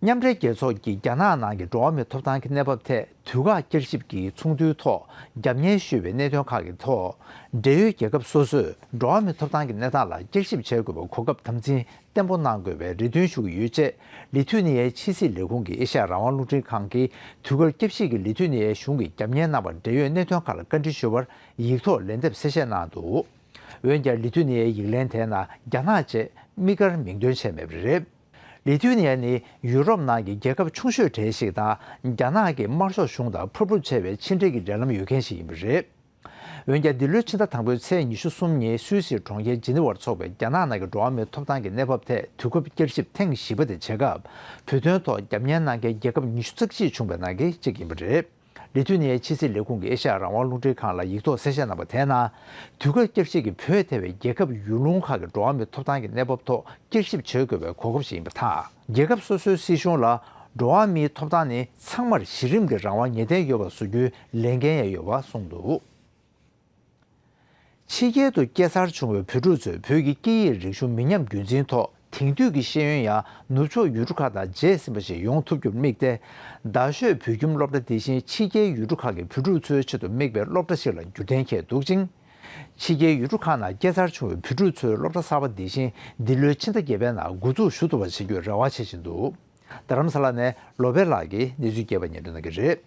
མཉམ་འབྲེལ་རྒྱལ་ཚོགས་ཀྱིས་རྒྱ་ནག་ནང་གི་འགྲོ་བ་མིའི་ཐོབ་ཐང་གི་གནས་བབ་ཐད་དུས་བཀག་བསྐྱར་ཞིབ་ཀྱི་ཚོགས་འདུའི་ཐོག་རྒྱབ་གཉེར་ཞུས་པའི་གནད་དོན་ཁག་གི་ཐོག་འབྲེལ་ཡོད་རྒྱལ་ཁབ་སོ་སོས་འགྲོ་བ་མིའི་ཐོབ་ཐང་གི་གནས་སྟངས་ལ་བསྐྱར་ཞིབ་བྱེད་དགོས་པའི་གོ་སྐབས་དམ་འཛིན་བརྟན་པོ་གནང་དགོས་པའི་རེ་འདུན་ཞུ་གི་ཡོད་ཅེས། ལི་ཐུ་ནི་ཡའི་ཕྱི་སྲིད་ལས་ཁུངས་ཀྱིས་ཨེ་ཤ་ཡ་རང་དབང་རླུང་འཕྲིན་ཁང་གིས་དུས་བཀག་བསྐྱར་ཞིབ་ཀྱིས་ལི་ཐུ་ནི་ཡའི་གཞུང་གིས་རྒྱབ་གཉེར་གནང་བར་འབྲེལ་ཡོད་གནད་དོན་ཁག་ལ་བཀའ་འདྲི་ཞུ་བར་ཡིག་ཐོག་ལན་འདེབས་གསལ་བཤད་གནང་འདུག་འོན་ཀྱང་ལི་ཐུ་ནི་ཡའི་ཡིག་ལན་དེའི་ནང་རྒྱ་ནག་ཅེས་དམིགས་བཀར་མིང་འདོན་བྱས་མེད་པ་རེད། ལི་ཐུ་ནི་ཡ་ནི་ཡུ་རོབ་ནང་གི་རྒྱལ་ཁབ་ཆུང་ཤོས་གྲས་ཤིག་དང་རྒྱ་ནག་གི་དམར་ཤོག་གཞུང་དང་འཕུར་འབུར་ཆེ་བའི་ཕྱི་འབྲེལ་གྱི་འབྲེལ་ལམ་ཡོད་མཁན་ཞིག་ཡིན་པ་རེད། འོན་ཀྱང་འདི་ལོའི་ཕྱི་ཟླ་དང་པོའི་ཚེས་ཉི་ཤུ་གསུམ་ཉིན་སུད་སིའི་གྲོང་ཁྱེར་ཇི་ནི་ཝར་འཚོགས་པའི་རྒྱ་ནག་ནང་གི་འགྲོ་བ་མིའི་ཐོབ་ཐང་གི་གནས་བབ་ཐད་དུས་སྐབས་བསྐྱར་ཞིབ་ཐེངས་བཞི་པ་དེ་བྱེད་སྐབས། བོད་དོན་ཐོག་རྒྱབ་གཉེར་གནང་མཁན་རྒྱལ་ཁབ་ཉི་ཤུ་རྩ་གཅིག་བྱུང་བའི་ནང་གི་གཅིག་ཡིན་པ་རེད། ལི་ཐུ་ནི་ཡའི་ཕྱི་སྲིད་ལས་ཁུངས་ཀྱིས་ཨེ་ཤ་ཡ་རང་དབང་རླུང་འཕྲིན་ཁང་ལ་ཡིག་ཐོག་གསལ་བཤད་གནང་པ་དེའི་ནང་། དུས་བཀག་བསྐྱར་ཞིབ་ཀྱིས་བོད་ཐེ་བའི་རྒྱལ་ཁབ་ཡུལ་ལུང་ཁག་གི་འགྲོ་བ་མིའི་ཐོབ་ཐང་གི་གནས་བབ་ཐོག་བསྐྱར་ཞིབ་བྱེད་དགོས་པའི་གོ་སྐབས་ཤིག་ཡིན་པ་དང་། རྒྱལ་ཁབ་སོ་སོའི་སྲིད་གཞུང་ལ་འགྲོ་བ་མིའི་ཐོབ་ཐང་ནི་ཚང་མར་གཞི་རིམ་གྱི་རང་དབང་ངེས་གཏན་ཡོད་པ་བཟོ་རྒྱུའི་ལས་འགན་ཡང་ཡོད་པ་གསུངས་འདུག་ཕྱི་རྒྱལ་དུ་སྐྱེས་འཚར་བྱུང་བའི་བོད་ཕྲུག་ཚོས་བོད་ཀྱི་སྐད་ཡིག་རིག་གཞུང་མི་ཉམས་རྒྱུན་འཛིན་ཐོག་དེང་དུས་ཀྱི་ཤེས་ཡོན་ཡང་ནུབ་ཕྱོགས་ཡུལ་གྲུ་ཁག་དང་མཇལ་ཟིན་པ་ཞིག་ཡོང་ཐུབ་རྒྱུར་དམིགས་ཏེ། རྡ་ཤོད་བོད་ཁྱིམ་སློབ་གྲྭ་དེ་བཞིན་ཕྱི་རྒྱལ་ཡུལ་གྲུ་ཁག་གི་བོད་ཕྲུག་ཚོའི་ཆེད་དུ་དམིགས་པའི་སློབ་གྲྭ་ཞིག་ལ་འགྱུར་ལྡན་འཁེལ་འདུག་ཅིང་། ཕྱི་རྒྱལ་ཡུལ་གྲུ་ཁག་ནང་སྐྱེས་འཚར་བྱུང་བའི་བོད་ཕྲུག་ཚོའི་སློབ་གྲྭ་གསར་པ་འདི་བཞིན་འདི་ལོའི་ཕྱི་ཟླ་བརྒྱད་པའི་ནང་འགོ་འཛུགས་ཞུ་ཐུབ་པ་བྱེད་རྒྱུའི་རེ་བ་བྱེད་བཞིན་འདུག་རྡ་རམ་ས་ལ་ནས་བློ་བྷེ་ལགས་ཀྱིས་གནས་ཚུལ་རྒྱས་པ་སྙན་སྒྲོན་གནང་གི་རེད།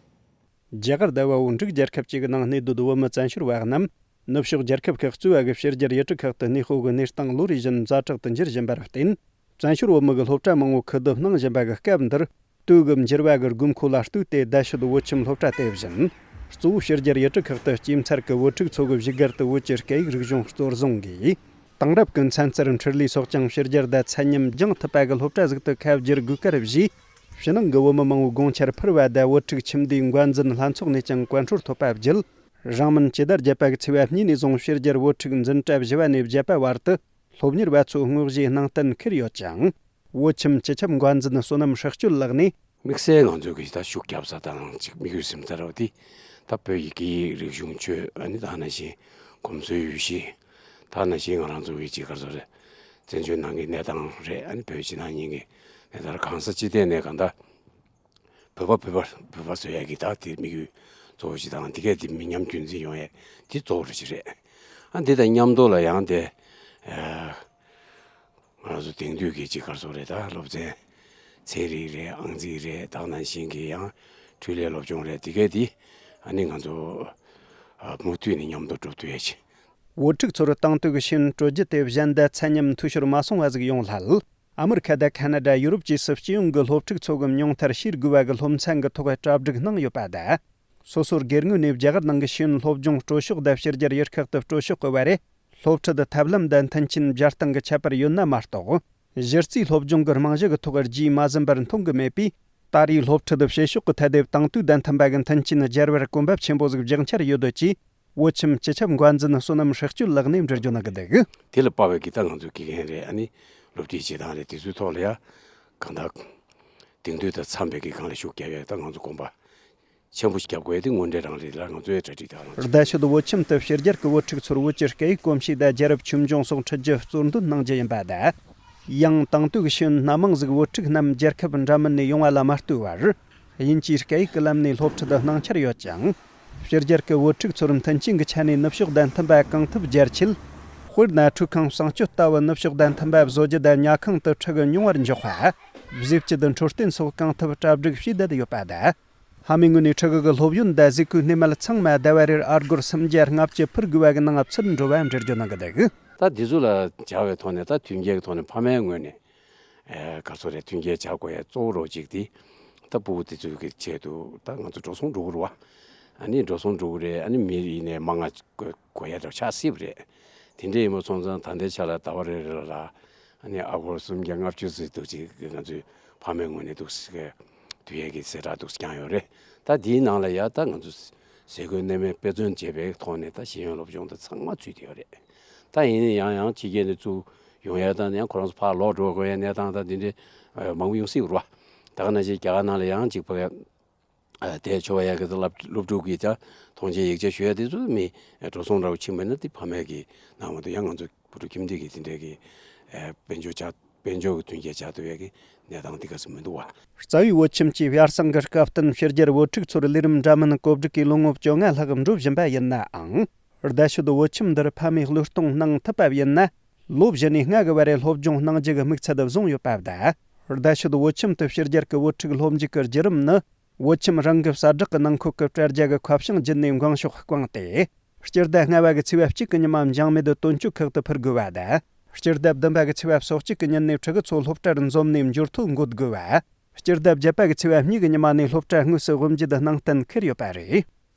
རྒྱ་གར་ཟླ་བ་འབྲུག་རྒྱལ་ཁབ་ཅིག་གི་ནང་གནས་སྡོད་བོད་མི་བཙན་བྱོལ་བ་རྣམས་ནུབ་ཕྱོགས་རྒྱལ་ཁབ་ཁག་གཙོས་པ་གི་ཕྱི་རྒྱལ་ཡུལ་གྲུ་ཁག་ཏུ་གནས་སྤོ་གི་གནས་སྟངས་ལོ་རེ་བཞིན་ཛ་དྲག་ཏུ་འགྱུར་བཞིན་པར་བརྟེན། བཙན་བྱོལ་བོད་མི་གི་སློབ་གྲྭ་མང་བོ་ཁུ་བསྡུ་གནང་བཞིན་པ་གི་སྐབས་འདིར། དུས་ཀྱི་འགྱུར་བ་གི་དགོས་མཁོ་ལ་ལྟོས་ཏེ་རྡ་ཤོད་བོད་ཁྱིམ་སློབ་གྲྭ་དེ་བཞིན། གཙོ་བོ་ཕྱི་རྒྱལ་ཡུལ་གྲུ་ཁག་ཏུ་སྐྱེས་འཚར་གྱི་བོད་ཕྲུག་ཚོ་གི་བཞུགས་སྒར་དུ་བོད་ཀྱི་སྐད་ཡིག་རིག་གཞུང་གཙོར་བཟུང་གིས། དེང་རབས་ཀྱི་ཚན་རྩལ་འཕྲུལ་ལས་སོགས་ཀྱང་ཕྱི་རྒྱལ་དང་ཚད་མཉམ་སྦྱང་ཐུབ་པ་གི་སློབ་གྲྭ་ཟིག་ཏུ་ཁ་བསྒྱུར་དགོས་སྐལ་བཞེས། ཕྱི་ནང་གི་བོད་མི་མང་བོའི་དགོངས་འཆར་འཕུར་བ་དང་བོད་ཕྲུག་ཁྱིམ་སྡེའི་འགོ་འཛིན་ལྷན་ཚོགས་ནས་ཀྱང་བཀའ་འཁྲོལ་ཐོབ་པ་བརྒྱུད། རིང་མིན་སྤྱི་ཟླ་བརྒྱད་པ་གི་ཚེས་པ་གཉིས་ནས་བཟུང་ཕྱི་རྒྱལ་བོད་ཕྲུག་འཛིན་གྲྭ་བཞི་བ་ནས་བརྒྱད་པ་བར་དུ་སློབ་གཉེར་བ་ཚོའི་དངོས་གཞིའི་སྣང་བརྟན་འཁུར་ཡོད་ཅིང་། བོད་ཁྱིམ་སྤྱི་ཁྱབ་འགོ་འཛིན་བསོད་ནམས་ཧྲག་སྤྱོད་ལགས་ནས། དམིགས་བསལ་ང་ཚོས་གི་ད་ཤུགས་རྒྱབ་ས་དང་ཅིག་དམིགས་ཡུལ་ཟིན་ས་རེད་དེ། ད་བོད་ཀྱི་སྐད་ཡིག་རིག་གཞུང་ཆོས་ཨ་ནི་ད་ནང་བཞིན་གོམས་སྲོལ་ཡོད་གཞི། ད་ནང་བཞིན་ང་རང་ཚོ་གི་ཅིག་ག་རེ་ཟེར་རེད། བཙན་བྱོལ་ནང་གི་གནས་སྟངས་རེད། ཨ་ནི་བོད་ཕྱི་ནང་གཉིས་ཀྱི་གནས་སྟངས་གང་ས་ཅི་ཐད་ནས་གང་ལྟར། བོད་པ་བོད་པ་བོད་པ་བཟོ་ཡས་ཀྱི་ད་དེ་དམིགས་ཡུལ་གཙོ་བོ་ཞིག་དང་། དེ་གས་དེ་མི་ཉམས་རྒྱུན་འཛིན་ཡོང་ཡས་དེ་གཙོ་བོ་རེ་ཞིག་རེད། ཨ་འདི་དང་མཉམ་དུ་ལ་ཡང་དེ་ཨ་ང་རང་ཚོ་དེང་དུས་ཀྱི་ཅིག་ག་རེ་ཟེར་རེད། ད་སློབ་ཚན་ཚན་རིག་རེད། ཨང་རྩིས་རེད། ད་ནང་བཞིན་གྱི་ཡང་འཕྲུལ་ལས་སློབ་སྦྱོང་རེད། དེ་གས་དེ་ཨ་ནི་ང་ཚོ་ཨ་མུ་མཐུད་ནས་མཉམ་དུ་སྒྲུབ་ཐུབ་ཡས་ཆེད། བོད་ཕྲུག་ཚོར་དེང་དུས་ཀྱི་ཤེས་ཡོན་སྤྲོད་རྒྱུ་དེ་གཞན་དང་ཚད་མཉམ་འཐུས་ཤོར་མ་སོང་བ་ཟིག་ཡོང་སླད། ཨ་མི་རི་ཁ་དང་ཁ་ན་ཌ། ཡུ་རོབ་བཅས་སུ་སྤྱི་ཡོངས་ཀྱི་སློབ་ཕྲུག་ཚོ་གི་མྱོང་ཐར་ཤེས་དགོས་པ་གི་སློབ་ཚན་གྱི་ཐོག་གྲ་སྒྲིག་གནང་ཡོད་པ་དང་། སོ་སོར་སྒེར་ངོས་ནས་རྒྱ་གར་ནང་གི་ཤེས་ཡོན་སློབ་སྦྱོང་སྤྲོད་ཕྱོགས་དང་ཕྱི་རྒྱལ་ཡུལ་ཁག་ཏུ་སྤྲོད་ཕྱོགས་ཀྱི་བར་རེ། སློབ་ཁྲིད་དང་ཐབས་ལམ་དང་མཐུན་རྐྱེན་སྦྱར་སྟངས་ཀྱི་ཁྱད་པར་ཡོད་ན་མ་གཏོགས། གཞི་རྩའི་སློབ་སྦྱོང་གི་རྨང་གཞི་གི་ཐོག་རྒྱུས་མ་ཟིན་པར་མཐོང་གི་མེད་པས། ད་རེས་སློབ་ཁྲིད་དང་བྱེད་ཕྱོགས་ཀྱི་ཐད་དེ་དེང་དུས་དང་མཐུན་པ་གི་མཐུན་རྐྱེན་སྦྱར་བར་གོམ་པ་ཆེན་པོ་ཟིག་རྒྱག་འཆར་ཡོད་འདོད་ཀྱིས། བོད་ཁྱིམ་སྤྱི་ཁྱབ་འགོ་འཛིན་བསོད་ནམས་ཧྲག་སྤྱོད་ལགས་ནས་འགྲེལ་བརྗོད་གནང་གི་འདུག་དེ་ལ་དཔག་པའི་གི་ད་ང་ཚོའི་དགེ་རྒན་རེད། ཨ་ནི་སློབ་ཁྲིད་བྱེད་སྟངས་རེད། དེ་ཚོའི་ཐོག་ལ་ཡ་གང་ལྟར་དེང་དུས་དང་འཚམ་པའི་གི་སྒང་ལ་ཤུགས་རྒྱབ་ཡ་ད་ང་ཚོ་གོམ་པ་ཆེན་པོ་ཞིག་རྒྱབ་དགོས་ཡ་དེ་དངོས་འབྲེལ་རང་རེད་ལ། ང་ཚོའི་གྲ་སྒྲིག་དང་རང་རེད། རྡ་ཤོད་བོད་ཁྱིམ་དུ་ཕྱི་རྒྱལ་གྱི་བོད་ཕྲུག་ཚོར་བོད་ཀྱི་སྐད་ཡིག་གོམས་གཤིས་དང་རྒྱལ་རབས་ཆོས་འབྱུང་སོགས་ཁྲིད་རྒྱུ་གཙོར་འདོན་གནང་རྒྱུ་ཡིན་པ་དང་། ཡང་དེང་དུས་ཀྱི་ཤེས་ཡོན་སྣ་མང་ཟིག་བོད་ཕྲུག་རྣམས་རྒྱལ་ཁབ་འདྲ་མིན་ནས་ཡོང་བ་ལ་མ་ལྟོས་པར། དབྱིན་ཇིའི་སྐད་ཡིག་གི་ལམ་ནས་སློབ་ཁྲིད་གནང་འཆར་ཡོད་ཅིང་། ཕྱི་རྒྱལ་གྱི་བོད་ཕྲུག་ཚོར་མཐུན་རྐྱེན་གྱི་ཆ་ནས་ནུབ་ཕྱོགས་དང་མཐུན་པ་གང་ཐུབ་སྦྱར་ཆེད། དཔེར་ན་ཁྲུས་ཁང་། གསང་སྤྱོད་ལྟ་བུ་ནུབ་ཕྱོགས་དང་མཐུན་པ་བཟོ་རྒྱུ་དང་ཉལ་ཁང་དུ་ཁྲི་གི་མྱོང་བར་འཇོག་པ། གཟི་བརྗིད་འཕྲོད་བསྟེན་སོགས་གང་ཐུབ་གྲ་སྒྲིག་བྱས་བསྡད་ཡོད་པ་དང་། ཕ་མའི་ངོས་ནས་ཕྲུ་གུ་གི་སློབ་ཡོན་དང་གཟུགས་པོའི་སྣེ་མལ་ཚང་མ་ཟླ་བ་རེར་ཨ་སྒོར་སུམ་བརྒྱ་ལྔ་བཅུ་ཕུལ་དགོས་པ་གི་ནང་ཚུད་འགྲོ་བའམ་འགྲེལ་བརྗོད་གནང་གི་འདུག་ད་འདི་ཚོ་ལ་བྱ་བའི་ཐོག་ནས་ད་མཐུན་རྐྱེན་གྱི་ཐོག་ནས་ཕ་མའི་ངོས་ནས། ཨེ་ག་ཚོད་རེད། མཐུན་རྐྱེན་བྱ་དགོས་ཡ་གཙོ་བོ་རོགས་གཅིག་དེ་ད་ཕྲུ་གུ་དེ་ཚོའི་གི་ཆེད་དུ་ད་ང་ཚོ་འགྲོ་སོང་འགྲོ་གི་རེད་བ། ཨ་ནི་འགྲོ་སོང་འགྲོ་གི་རེད། ཨ་ནི་མི་ཡིན་ནའི་མང་ང་དགོས་དགོས་ཡ་འདྲ་ཆགས་སྲིད་པ་རེད། དེ་འདྲ་ཡིན་པ་སོང་ཙང་ད་ལྟའི་ཆ་ལ་ཟླ་བ་རེ་རེ་ལ་ཨ་ནི་ཨ་སྒོར་སུམ་བརྒྱ་ལྔ་བཅུ་ཙམ་འདུག་ཅིག་ང་ཚོའི་ཕ་མའི་ངོས་ནས་འདུག་ཟེར་གི་དུས་ཡས་ཀྱི་གསལ་བསྒྲགས་འདུག་བསྐྱངས་ཡོད་རེད། ད་དེའི་ནང་ལ་ཡ་ད་ང་ཚོ་ཟས་གོས་གནས་མལ་དཔེ་མཚོན་བྱས་པའི་ཐོག་ནས་ད་ཤེས་ཡོན་སློབ་སྦྱོང་དེ་ཚང་མ་ཚུད་བསྡད་ཡོད་རེད། ད་ཡིན་ན་ཡང་ཡང་ཕྱི་རྒྱལ་ནས་བཙུགས་ཡོང་ཡ་དང་ཡང་ཁོ་རང་ཚོ་ཕར་ལོག་འགྲོ་དགོས་ཡ་གནས་སྟངས་དང་དེ་འདྲའི་མང་པོ་ཡོང་སྲིད་པ་རེད་བ། ད་ག་ནང་བཞིན་རྒྱ་གར་ནང་ལ་ཡང་གཅིག་ཕ་གི་ཨ་དེ་ཆོ་བ་ཡ་གི་ད་སློབ་སློབ་ཕྲུག་གི་ད་མཐོང་ཆེན་ཡིག་ཆ་ཞུ་ཡ་དེ་ཚོ་མི་འགྲོ་སོང་འདྲ་བོ་ཕྱིན་པ་ན་དེ་ཕ་མས་གི་གནང་མ་གཏོགས་ཡང་ང་ཚོ་བུ་ཕྲུག་ཁྱིམ་སྡེ་གི་དེ་འདྲའི་གི་ཨ་དཔལ་འབྱོར་ཆ་ དཔལ་འབྱོར་གྱི་མཐུན་རྐྱེན་སྦྱར་ཐུབ་ཡག་གི་གནས་སྟངས་དེ་ག་ཚོད་མི་འདུག་བ། རྩ་བའི་བོད་ཁྱིམ་གྱི་བྱ་གསང་གི་སྐབས་བསྟུན་ཕྱི་རྒྱལ་བོད་ཕྲུག་ཚོར་ལས་རིམ་འདྲ་མིན་གོ་སྒྲིག་གིས་ལོ་ངོ་བཅོ་ལྔ་ལྷག་འགྲོ་བཞིན་པ་ཡིན་ནའང་། རྡ་ཤོད་བོད་ཁྱིམ་འདིར་ཕ་མས་བློས་གཏོང་གནང་ཐུབ་པ་ཡིན་ན། ལོ་བཞི་ནས་ལྔ་གི་བར་རེ་སློབ་སྦྱོང་གནང་རྒྱུ་གི་དམིགས་ཚད་བཟུང་ཡོད་པ་དང་། རྡ་ཤོད་བོད་ཁྱིམ་དུ་ཕྱི་རྒྱལ་གྱི་བོད་ཕྲུག་སློབ་འཇུག་གི་བརྒྱུད་རིམ་ནི། བོད་ཁྱིམ་རང་གི་གསལ་བསྒྲགས་ཀྱི་ནང་འཁོད་ཀྱི་དྲ་རྒྱ་གི་ཁ་བྱང་བརྒྱུད་ནས་འགེངས་ཤོག་བསྐངས་ཏེ། སྤྱི་ཟླ་ལྔ་བ་གི་ཚེས་པ་གཅིག་གི་ཉི་མ་འཇང་མེད་དུ་དོན་གཅོད་ཁག་ཏུ་ཕུལ་དགོས་པ་དང་། སྤྱི་ཟླ་བདུན་པ་གི་ཚེས་པ་སོ་གཅིག་གི་ཉིན་ནས་ཕྲུ་གུ་ཚོ་སློབ་གྲྭར་འཛོམས་ནས་འབྱོར་ཐོ་འགོད་དགོས་པ། སྤྱི་ཟླ་བརྒྱད་པ་གི་ཚེས་པ་གཉིས་ཀྱི་ཉི་མ་ནས་སློབ་གྲྭ་དངོས་སུ་དབུ་འབྱེད་གནང་གཏན་འཁེལ་ཡོད་པ་རེད།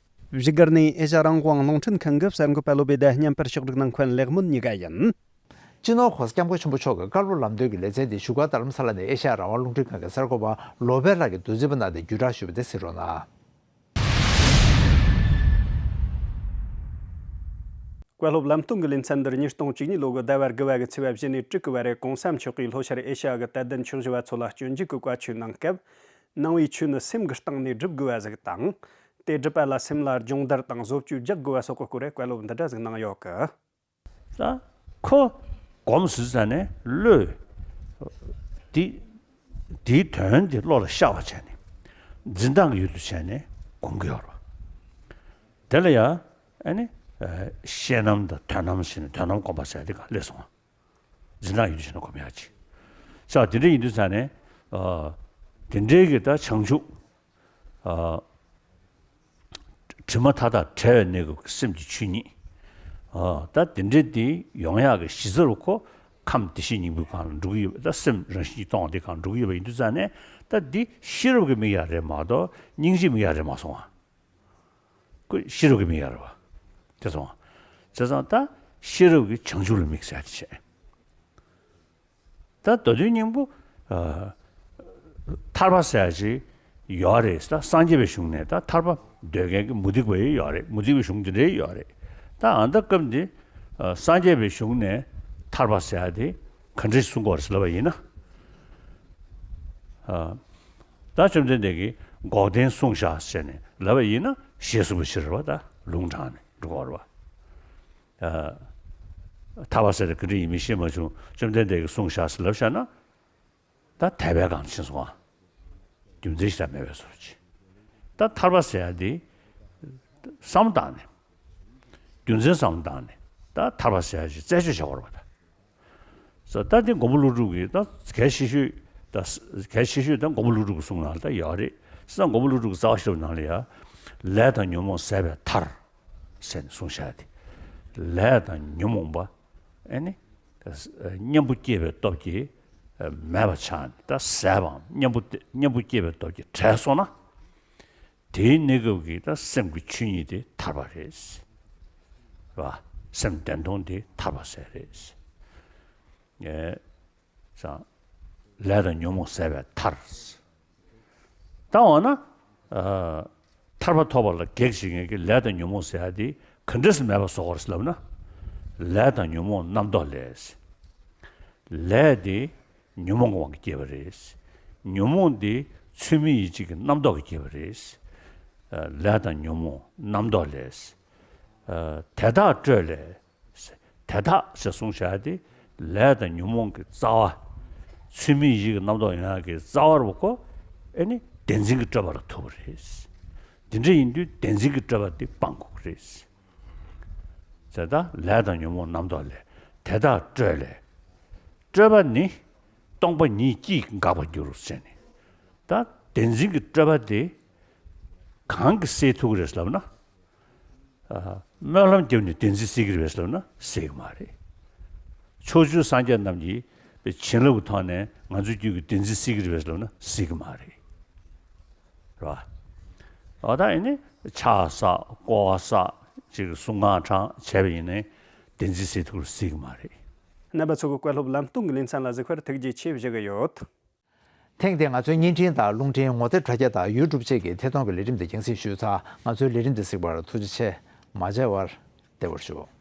བཞུགས་སྒར་ནས་ཨེ་ཤ་རང་དབང་རླུང་འཕྲིན་ཁང་གི་གསར་འགོད་པ་བློ་བྷེ་དང་མཉམ་པར་ཕྱོགས་སྒྲིག་གནང་མཁན་ལེགས་སྨོན་གཉིས་ཀ་ཡིན། སྤྱི་ནོར་༸གོང་ས་༸སྐྱབས་མགོན་ཆེན་པོ་མཆོག་གི་བཀའ་སློབ་ལམ་སྟོན་གྱི་ལེ་ཚན་དེ་བཞུགས་སྒར་རྡ་རམ་ས་ལ་ནས་ཨེ་ཤ་ཡ་རང་དབང་རླུང་འཕྲིན་ཁང་གི་གསར་འགོད་པ་བློ་བྷེ་ལགས་ཀྱིས་འདུ་འཛིན་པ་རྣམས་དང་བརྒྱུད་བསྒྲགས་ཞུས་པ་དེ་གཟིགས་རོགས་གནང་། བཀའ་སློབ་ལམ་སྟོན་གྱི་ལེ་ཚན་འདིར་ཉིས་སྟོང་བཅུ་གཉིས་ལོ་གི་ཟླ་བ་དགུ་བ་གི་ཚེས་པ་བཞི་ནས་དྲུག་གི་བར་རེ་གོང་ས་མཆོག་གིས་ལྷོ་ཤར་ཨེ་ཤ་ཡ་གི་དད་ལྡན་ཆོས་ཞུ་བ་ཚོ་ལ་སྤྱོད་འཇུག་གི་བཀའ་ཆོས་གནང་སྐབས། གནང་བའི་ཆོས་ནི་སེམས་ཀྱི་སྟེང་ནས་སྒྲུབ་དགོས་པ་ཟིག་དང་། དེ་སྒྲུབ་པ་ལ་སེམས་ལ་སྦྱོང་བརྡར་དང་བཟོ་བཅོས་རྒྱག་དགོས་པ་སོགས་ཀྱི་སྐོར་རེ་བཀའ་སློབ་འདི་འདྲ་ཟིག་གནང་ཡོད་གི། ད་ཁོ་སྒོམ་ཟེར་ཙ་ནས་བློས་དེ་དེའི་དོན་དེ་བློ་ལ་ཤར་བ་བྱས་ནས་འཛིན་སྟངས་ཀྱི་ཡུལ་དུ་བྱས་ནས་སྒོམ་གྱི་ཡོད་རེད་བ། དེ་ལ་ཡང་ཨ་ནི་ཨ་ཤེས་རྣམ་དང་དོན་རྣམ་ཟེར་ནས་དོན་རྣམ་སྒོམ་པ་ཟེར་དེ་ག་སླེབས་སོང་བ། འཛིན་སྟངས་ཡུལ་དུ་བྱས་ནས་སྒོམ་ཡག་ཅིག་ས་དེ་འདྲ་ཡིན་དུས་ཙ་ནས་ཨ་དེ་འདྲའི་གི་ད་བྱང་ཆུབ་ཨ། དྲི་མ་མཐའ་དག་བྲལ་བའི་གནས་སྐབས་ཀྱི་སེམས་ཀྱི་ཆོས་ཉིད། ཨ། ད་དེ་འདྲའི་དེ་ཡོང་ཡག་གི་གཞི་རྩ་རུ་ཁོ་ཁམས་བདེ་གཤེགས་སྙིང་པོའི་སྒང་ལ་འགྲོ་གི་ཡོད་པ། ད་སེམས་རང་བཞིན་གྱིས་སྟོང་བ་དེ་སྒང་འགྲོ་གི་ཡོད་པ་ཡིན་དུས་ཙང་ནས། ད་འདི་ཤེས་རབ་ཀྱི་མིག་ཡང་རེད་མ་གཏོགས་སྙིང་རྗེའི་མིག་ཡང་རེད་མ་སོང་བ། ཁོ་ཤེས་རབ་ཀྱི་མིག་ཡང་རེད་བ། དེ་སོང་བ། བྱས་ཙང་ད་ཤེས་རབ་ཀྱི་བྱང་ཆུབ་ལ་དམིགས་ཟེར་ཡ་དེ་བྱས། ད་མདོ་དོན་སྙིང་པོ། ཨ། ཐར་པ་ཟེར་ཡ་ཅིག་ཡོད་རེད། ད་སངས་རྒྱས་པའི་གཞུང་ནས་ད་ཐར་པ་འདོད་མཁན་གྱི་མུ་སྟེགས་པ་ཡི་ཡོད་རེད། མུ་སྟེགས་པའི་གཞུང་འདི་འདྲའི་ཡོད་རེད། ད་ཨ་ད་སྐབས་འདི། ཨ། སངས་རྒྱས་པའི་གཞུང་ནས་ཐར་པ་ཟེར་ཡ་དེ་ག་འདྲ་གསུང་གི་ཡོད་རེད་ཟེར་ལབ་པ་ཡིན་ན། ཨ། ད་བཅོམ་ལྡན་འདས་ཀྱིས་འགོག་བདེན་གསུངས་བཞག་ཟེར་ནས་ལབ་པ་ཡིན་ན་ཞེས་གསུངས་པའི་ཕྱིར་རེད་བ། ད་ལུང་དྲངས་ནས་འགྲོ་གི་ཡོད་རེད་བ། ཨ། ཐར་པ་ཟེར་དེ་ག་འདྲ་ཡིན་མིན་ཤེས་མ་བྱུང་། བཅོམ་ལྡན་འདས་ཀྱིས་གསུངས་བཞག་ཟེར་ལབ་བཞག་ན། ད་དད་པའི་སྒང་ཕྱིན་སོང་ཨ། རྒྱུ་མཚན་ཞིག་ལ་མེད་པའི་བཟོ་ཅིག་ད་ཐར་པ་ཟེར་ཡ་དེ་བསམ་བློ་བཏང་ནས། རྒྱུ་མཚན་བསམ་བློ་བཏང་ནས་ད་ཐར་པ་ཟེར་ཡ་ཅིག་རྩད་གཅོད་བྱ་དགོས་རེད་པ། ད་ད་དེ་མགོན་པོ་ཀླུ་སྒྲུབ་ཀྱིས་ད་གལ་ཆེ་ཤོས་ད་གལ་ཆེ་ཤོས་ད་མགོན་པོ་ཀླུ་སྒྲུབ་ཀྱི་གསུང་ནང་ལ་ད་ཡོད་རེད། བྱས་ཙང་མགོན་པོ་ཀླུ་སྒྲུབ་ཀྱི་རྩ་བ་ཤེས་རབ་ནང་ལ་ཡ། ལས་དང་ཉོན་མོངས་ཟད་པའི་མཐར། ཟེར་ནས་གསུངས་བཞག་སྟེ། ལས་དང་ཉོན་མོངས་པ། ཨེ་ནི། གཉེན་པོ་སྐྱེས་པའི་སྟོབས་ཀྱིས་མེད་པ་ཆགས་ནས་ད་ཟད་པའམ་གཉེན་པོ་དེ་གཉེན་པོ་སྐྱེས་པའི་སྟོབས་ཀྱིས་བྲལ་སོང་ན། དེའི་གནས་སྐབས་ཀྱི་ད་སེམས་ཀྱི་ཆོས་ཉིད་དེ་ཐར་པ་རེད། རེད་བ། སེམས་བདེན་སྟོང་དེ་ཐར་པ་ཟེར་རེད། ཨེ། ལས་དང་ཉོན་མོངས་ཟད་པའི་མཐར། ད་འོ་ན། ཨ། ཐར་པ་ཐོབ་པ་ལ་གེགས་བྱེད་མཁན་གྱི་ལས་དང་ཉོན་མོངས་ཟེར་ཡ་དེ་ག་འདྲ་སེ་མེད་པ་བཟོ་དགོས་རེད་ལབ་ན། ལས་དང་ཉོན་མོངས་རྣམ་རྟོག་ལས། ལས་དེ་ཉོན་མོངས་ཀྱི་དབང་གིས་སྐྱེས་པ་རེད། ཉོན་མོངས་དེ་ཚུལ་མིན་ཡིད་བྱེད་ཀྱི་རྣམ་རྟོག་གིས་སྐྱེས་པ་རེད། ཨ། ལས་དང་ཉོན་མོངས་རྣམ་རྟོག་ལས། ཨ། དེ་དག་སྤྲོས་ལས། དེ་དག་ཞེས་གསུངས་བཞག་སྟེ། ལས་དང་ཉོན་མོངས་ཀྱི་རྩ་བ། ཚུལ་མིན་ཡིད་ཀྱི་རྣམ་རྟོག་ཡོང་ཡག་གི་རྩ་བ་རུ་ཁོ། ཨེ་ནི་བདེན་འཛིན་གྱི་སྤྲོས་པ་ལ་ཐུག་པ་རེད། འདི་འདྲ་ཡིན་དུས་བདེན་འཛིན་གྱི་སྤྲོས་པ་འདི་སྤང་དགོས་ཀྱི་རེད། དེ་དག་ལས་དང་ཉོན་མོངས་རྣམ་རྟོག་ལས། དེ་དག་སྤྲོས་ལས། སྤྲོས་པ་ནི། སྟོང་པ་ཉིད་ཀྱིས་འགག་པར་འགྱུར་ཟེར་ནས། ད་བདེན་འཛིན་གྱི་སྤྲོས་པ་དེ། གང་གིས་སེལ་ཐུབ་ཀྱི་རེད་ལབ་ན། ཨ། སྨོན་ལམ་བརྒྱབ་ནས་བདེན་འཛིན་སེལ་གྱི་རེད་པས་ལབ་ན་སེལ་གྱི་མ་རེད། ཕྱོགས་བཅུའི་སངས་རྒྱས་རྣམས་ཀྱིས་བྱིན་རླབས་ཀྱི་ཐོག་ནས་ང་ཚོའི་རྒྱུད་ཀྱི་བདེན་འཛིན་སེལ་གྱི་རེད་པས་ལབ་ན་སེལ་གྱི་མ་རེད། རེད་པ། འོ་ད་ཡིན་ནའི་ཕྱག་བསགས་བསྐོར་བ་བསགས་ཅིག་གསུང་ངག་དྲང་བྱས་པ་ཡིན་ནའི་བདེན་འཛིན་སེལ་ཐུབ་ཀྱི་རེད་སེལ་གྱི་མ་རེད། རྣམ་པ་ཚོ་གི་བཀའ་སློབ་ལམ་སྟོན་གྱི་ལེ་ཚན་ལ་གཟིགས་པར་ཐུགས་རྗེ་ཆེ་ཞུ་གི་ཡོད། ཐེངས་འདིར་ང་ཚོའི་བརྙན་འཕྲིན་དང་རླུང་འཕྲིན་ངོ་དེབ་དྲ་རྒྱ་དང་ཡུ་ཊུབ་བཅས་ཀྱི་ཐད་གཏོང་གི་ལས་རིམ་དེ་རྒྱང་སྲིང་ཞུས་ཚར། ང་ཚོའི་ལས་རིམ་འདི་གཟིགས་པར་ཐུགས་རྗེ་ཆེ། མ་མཇལ་བར་བདེ་བར་བཞུགས།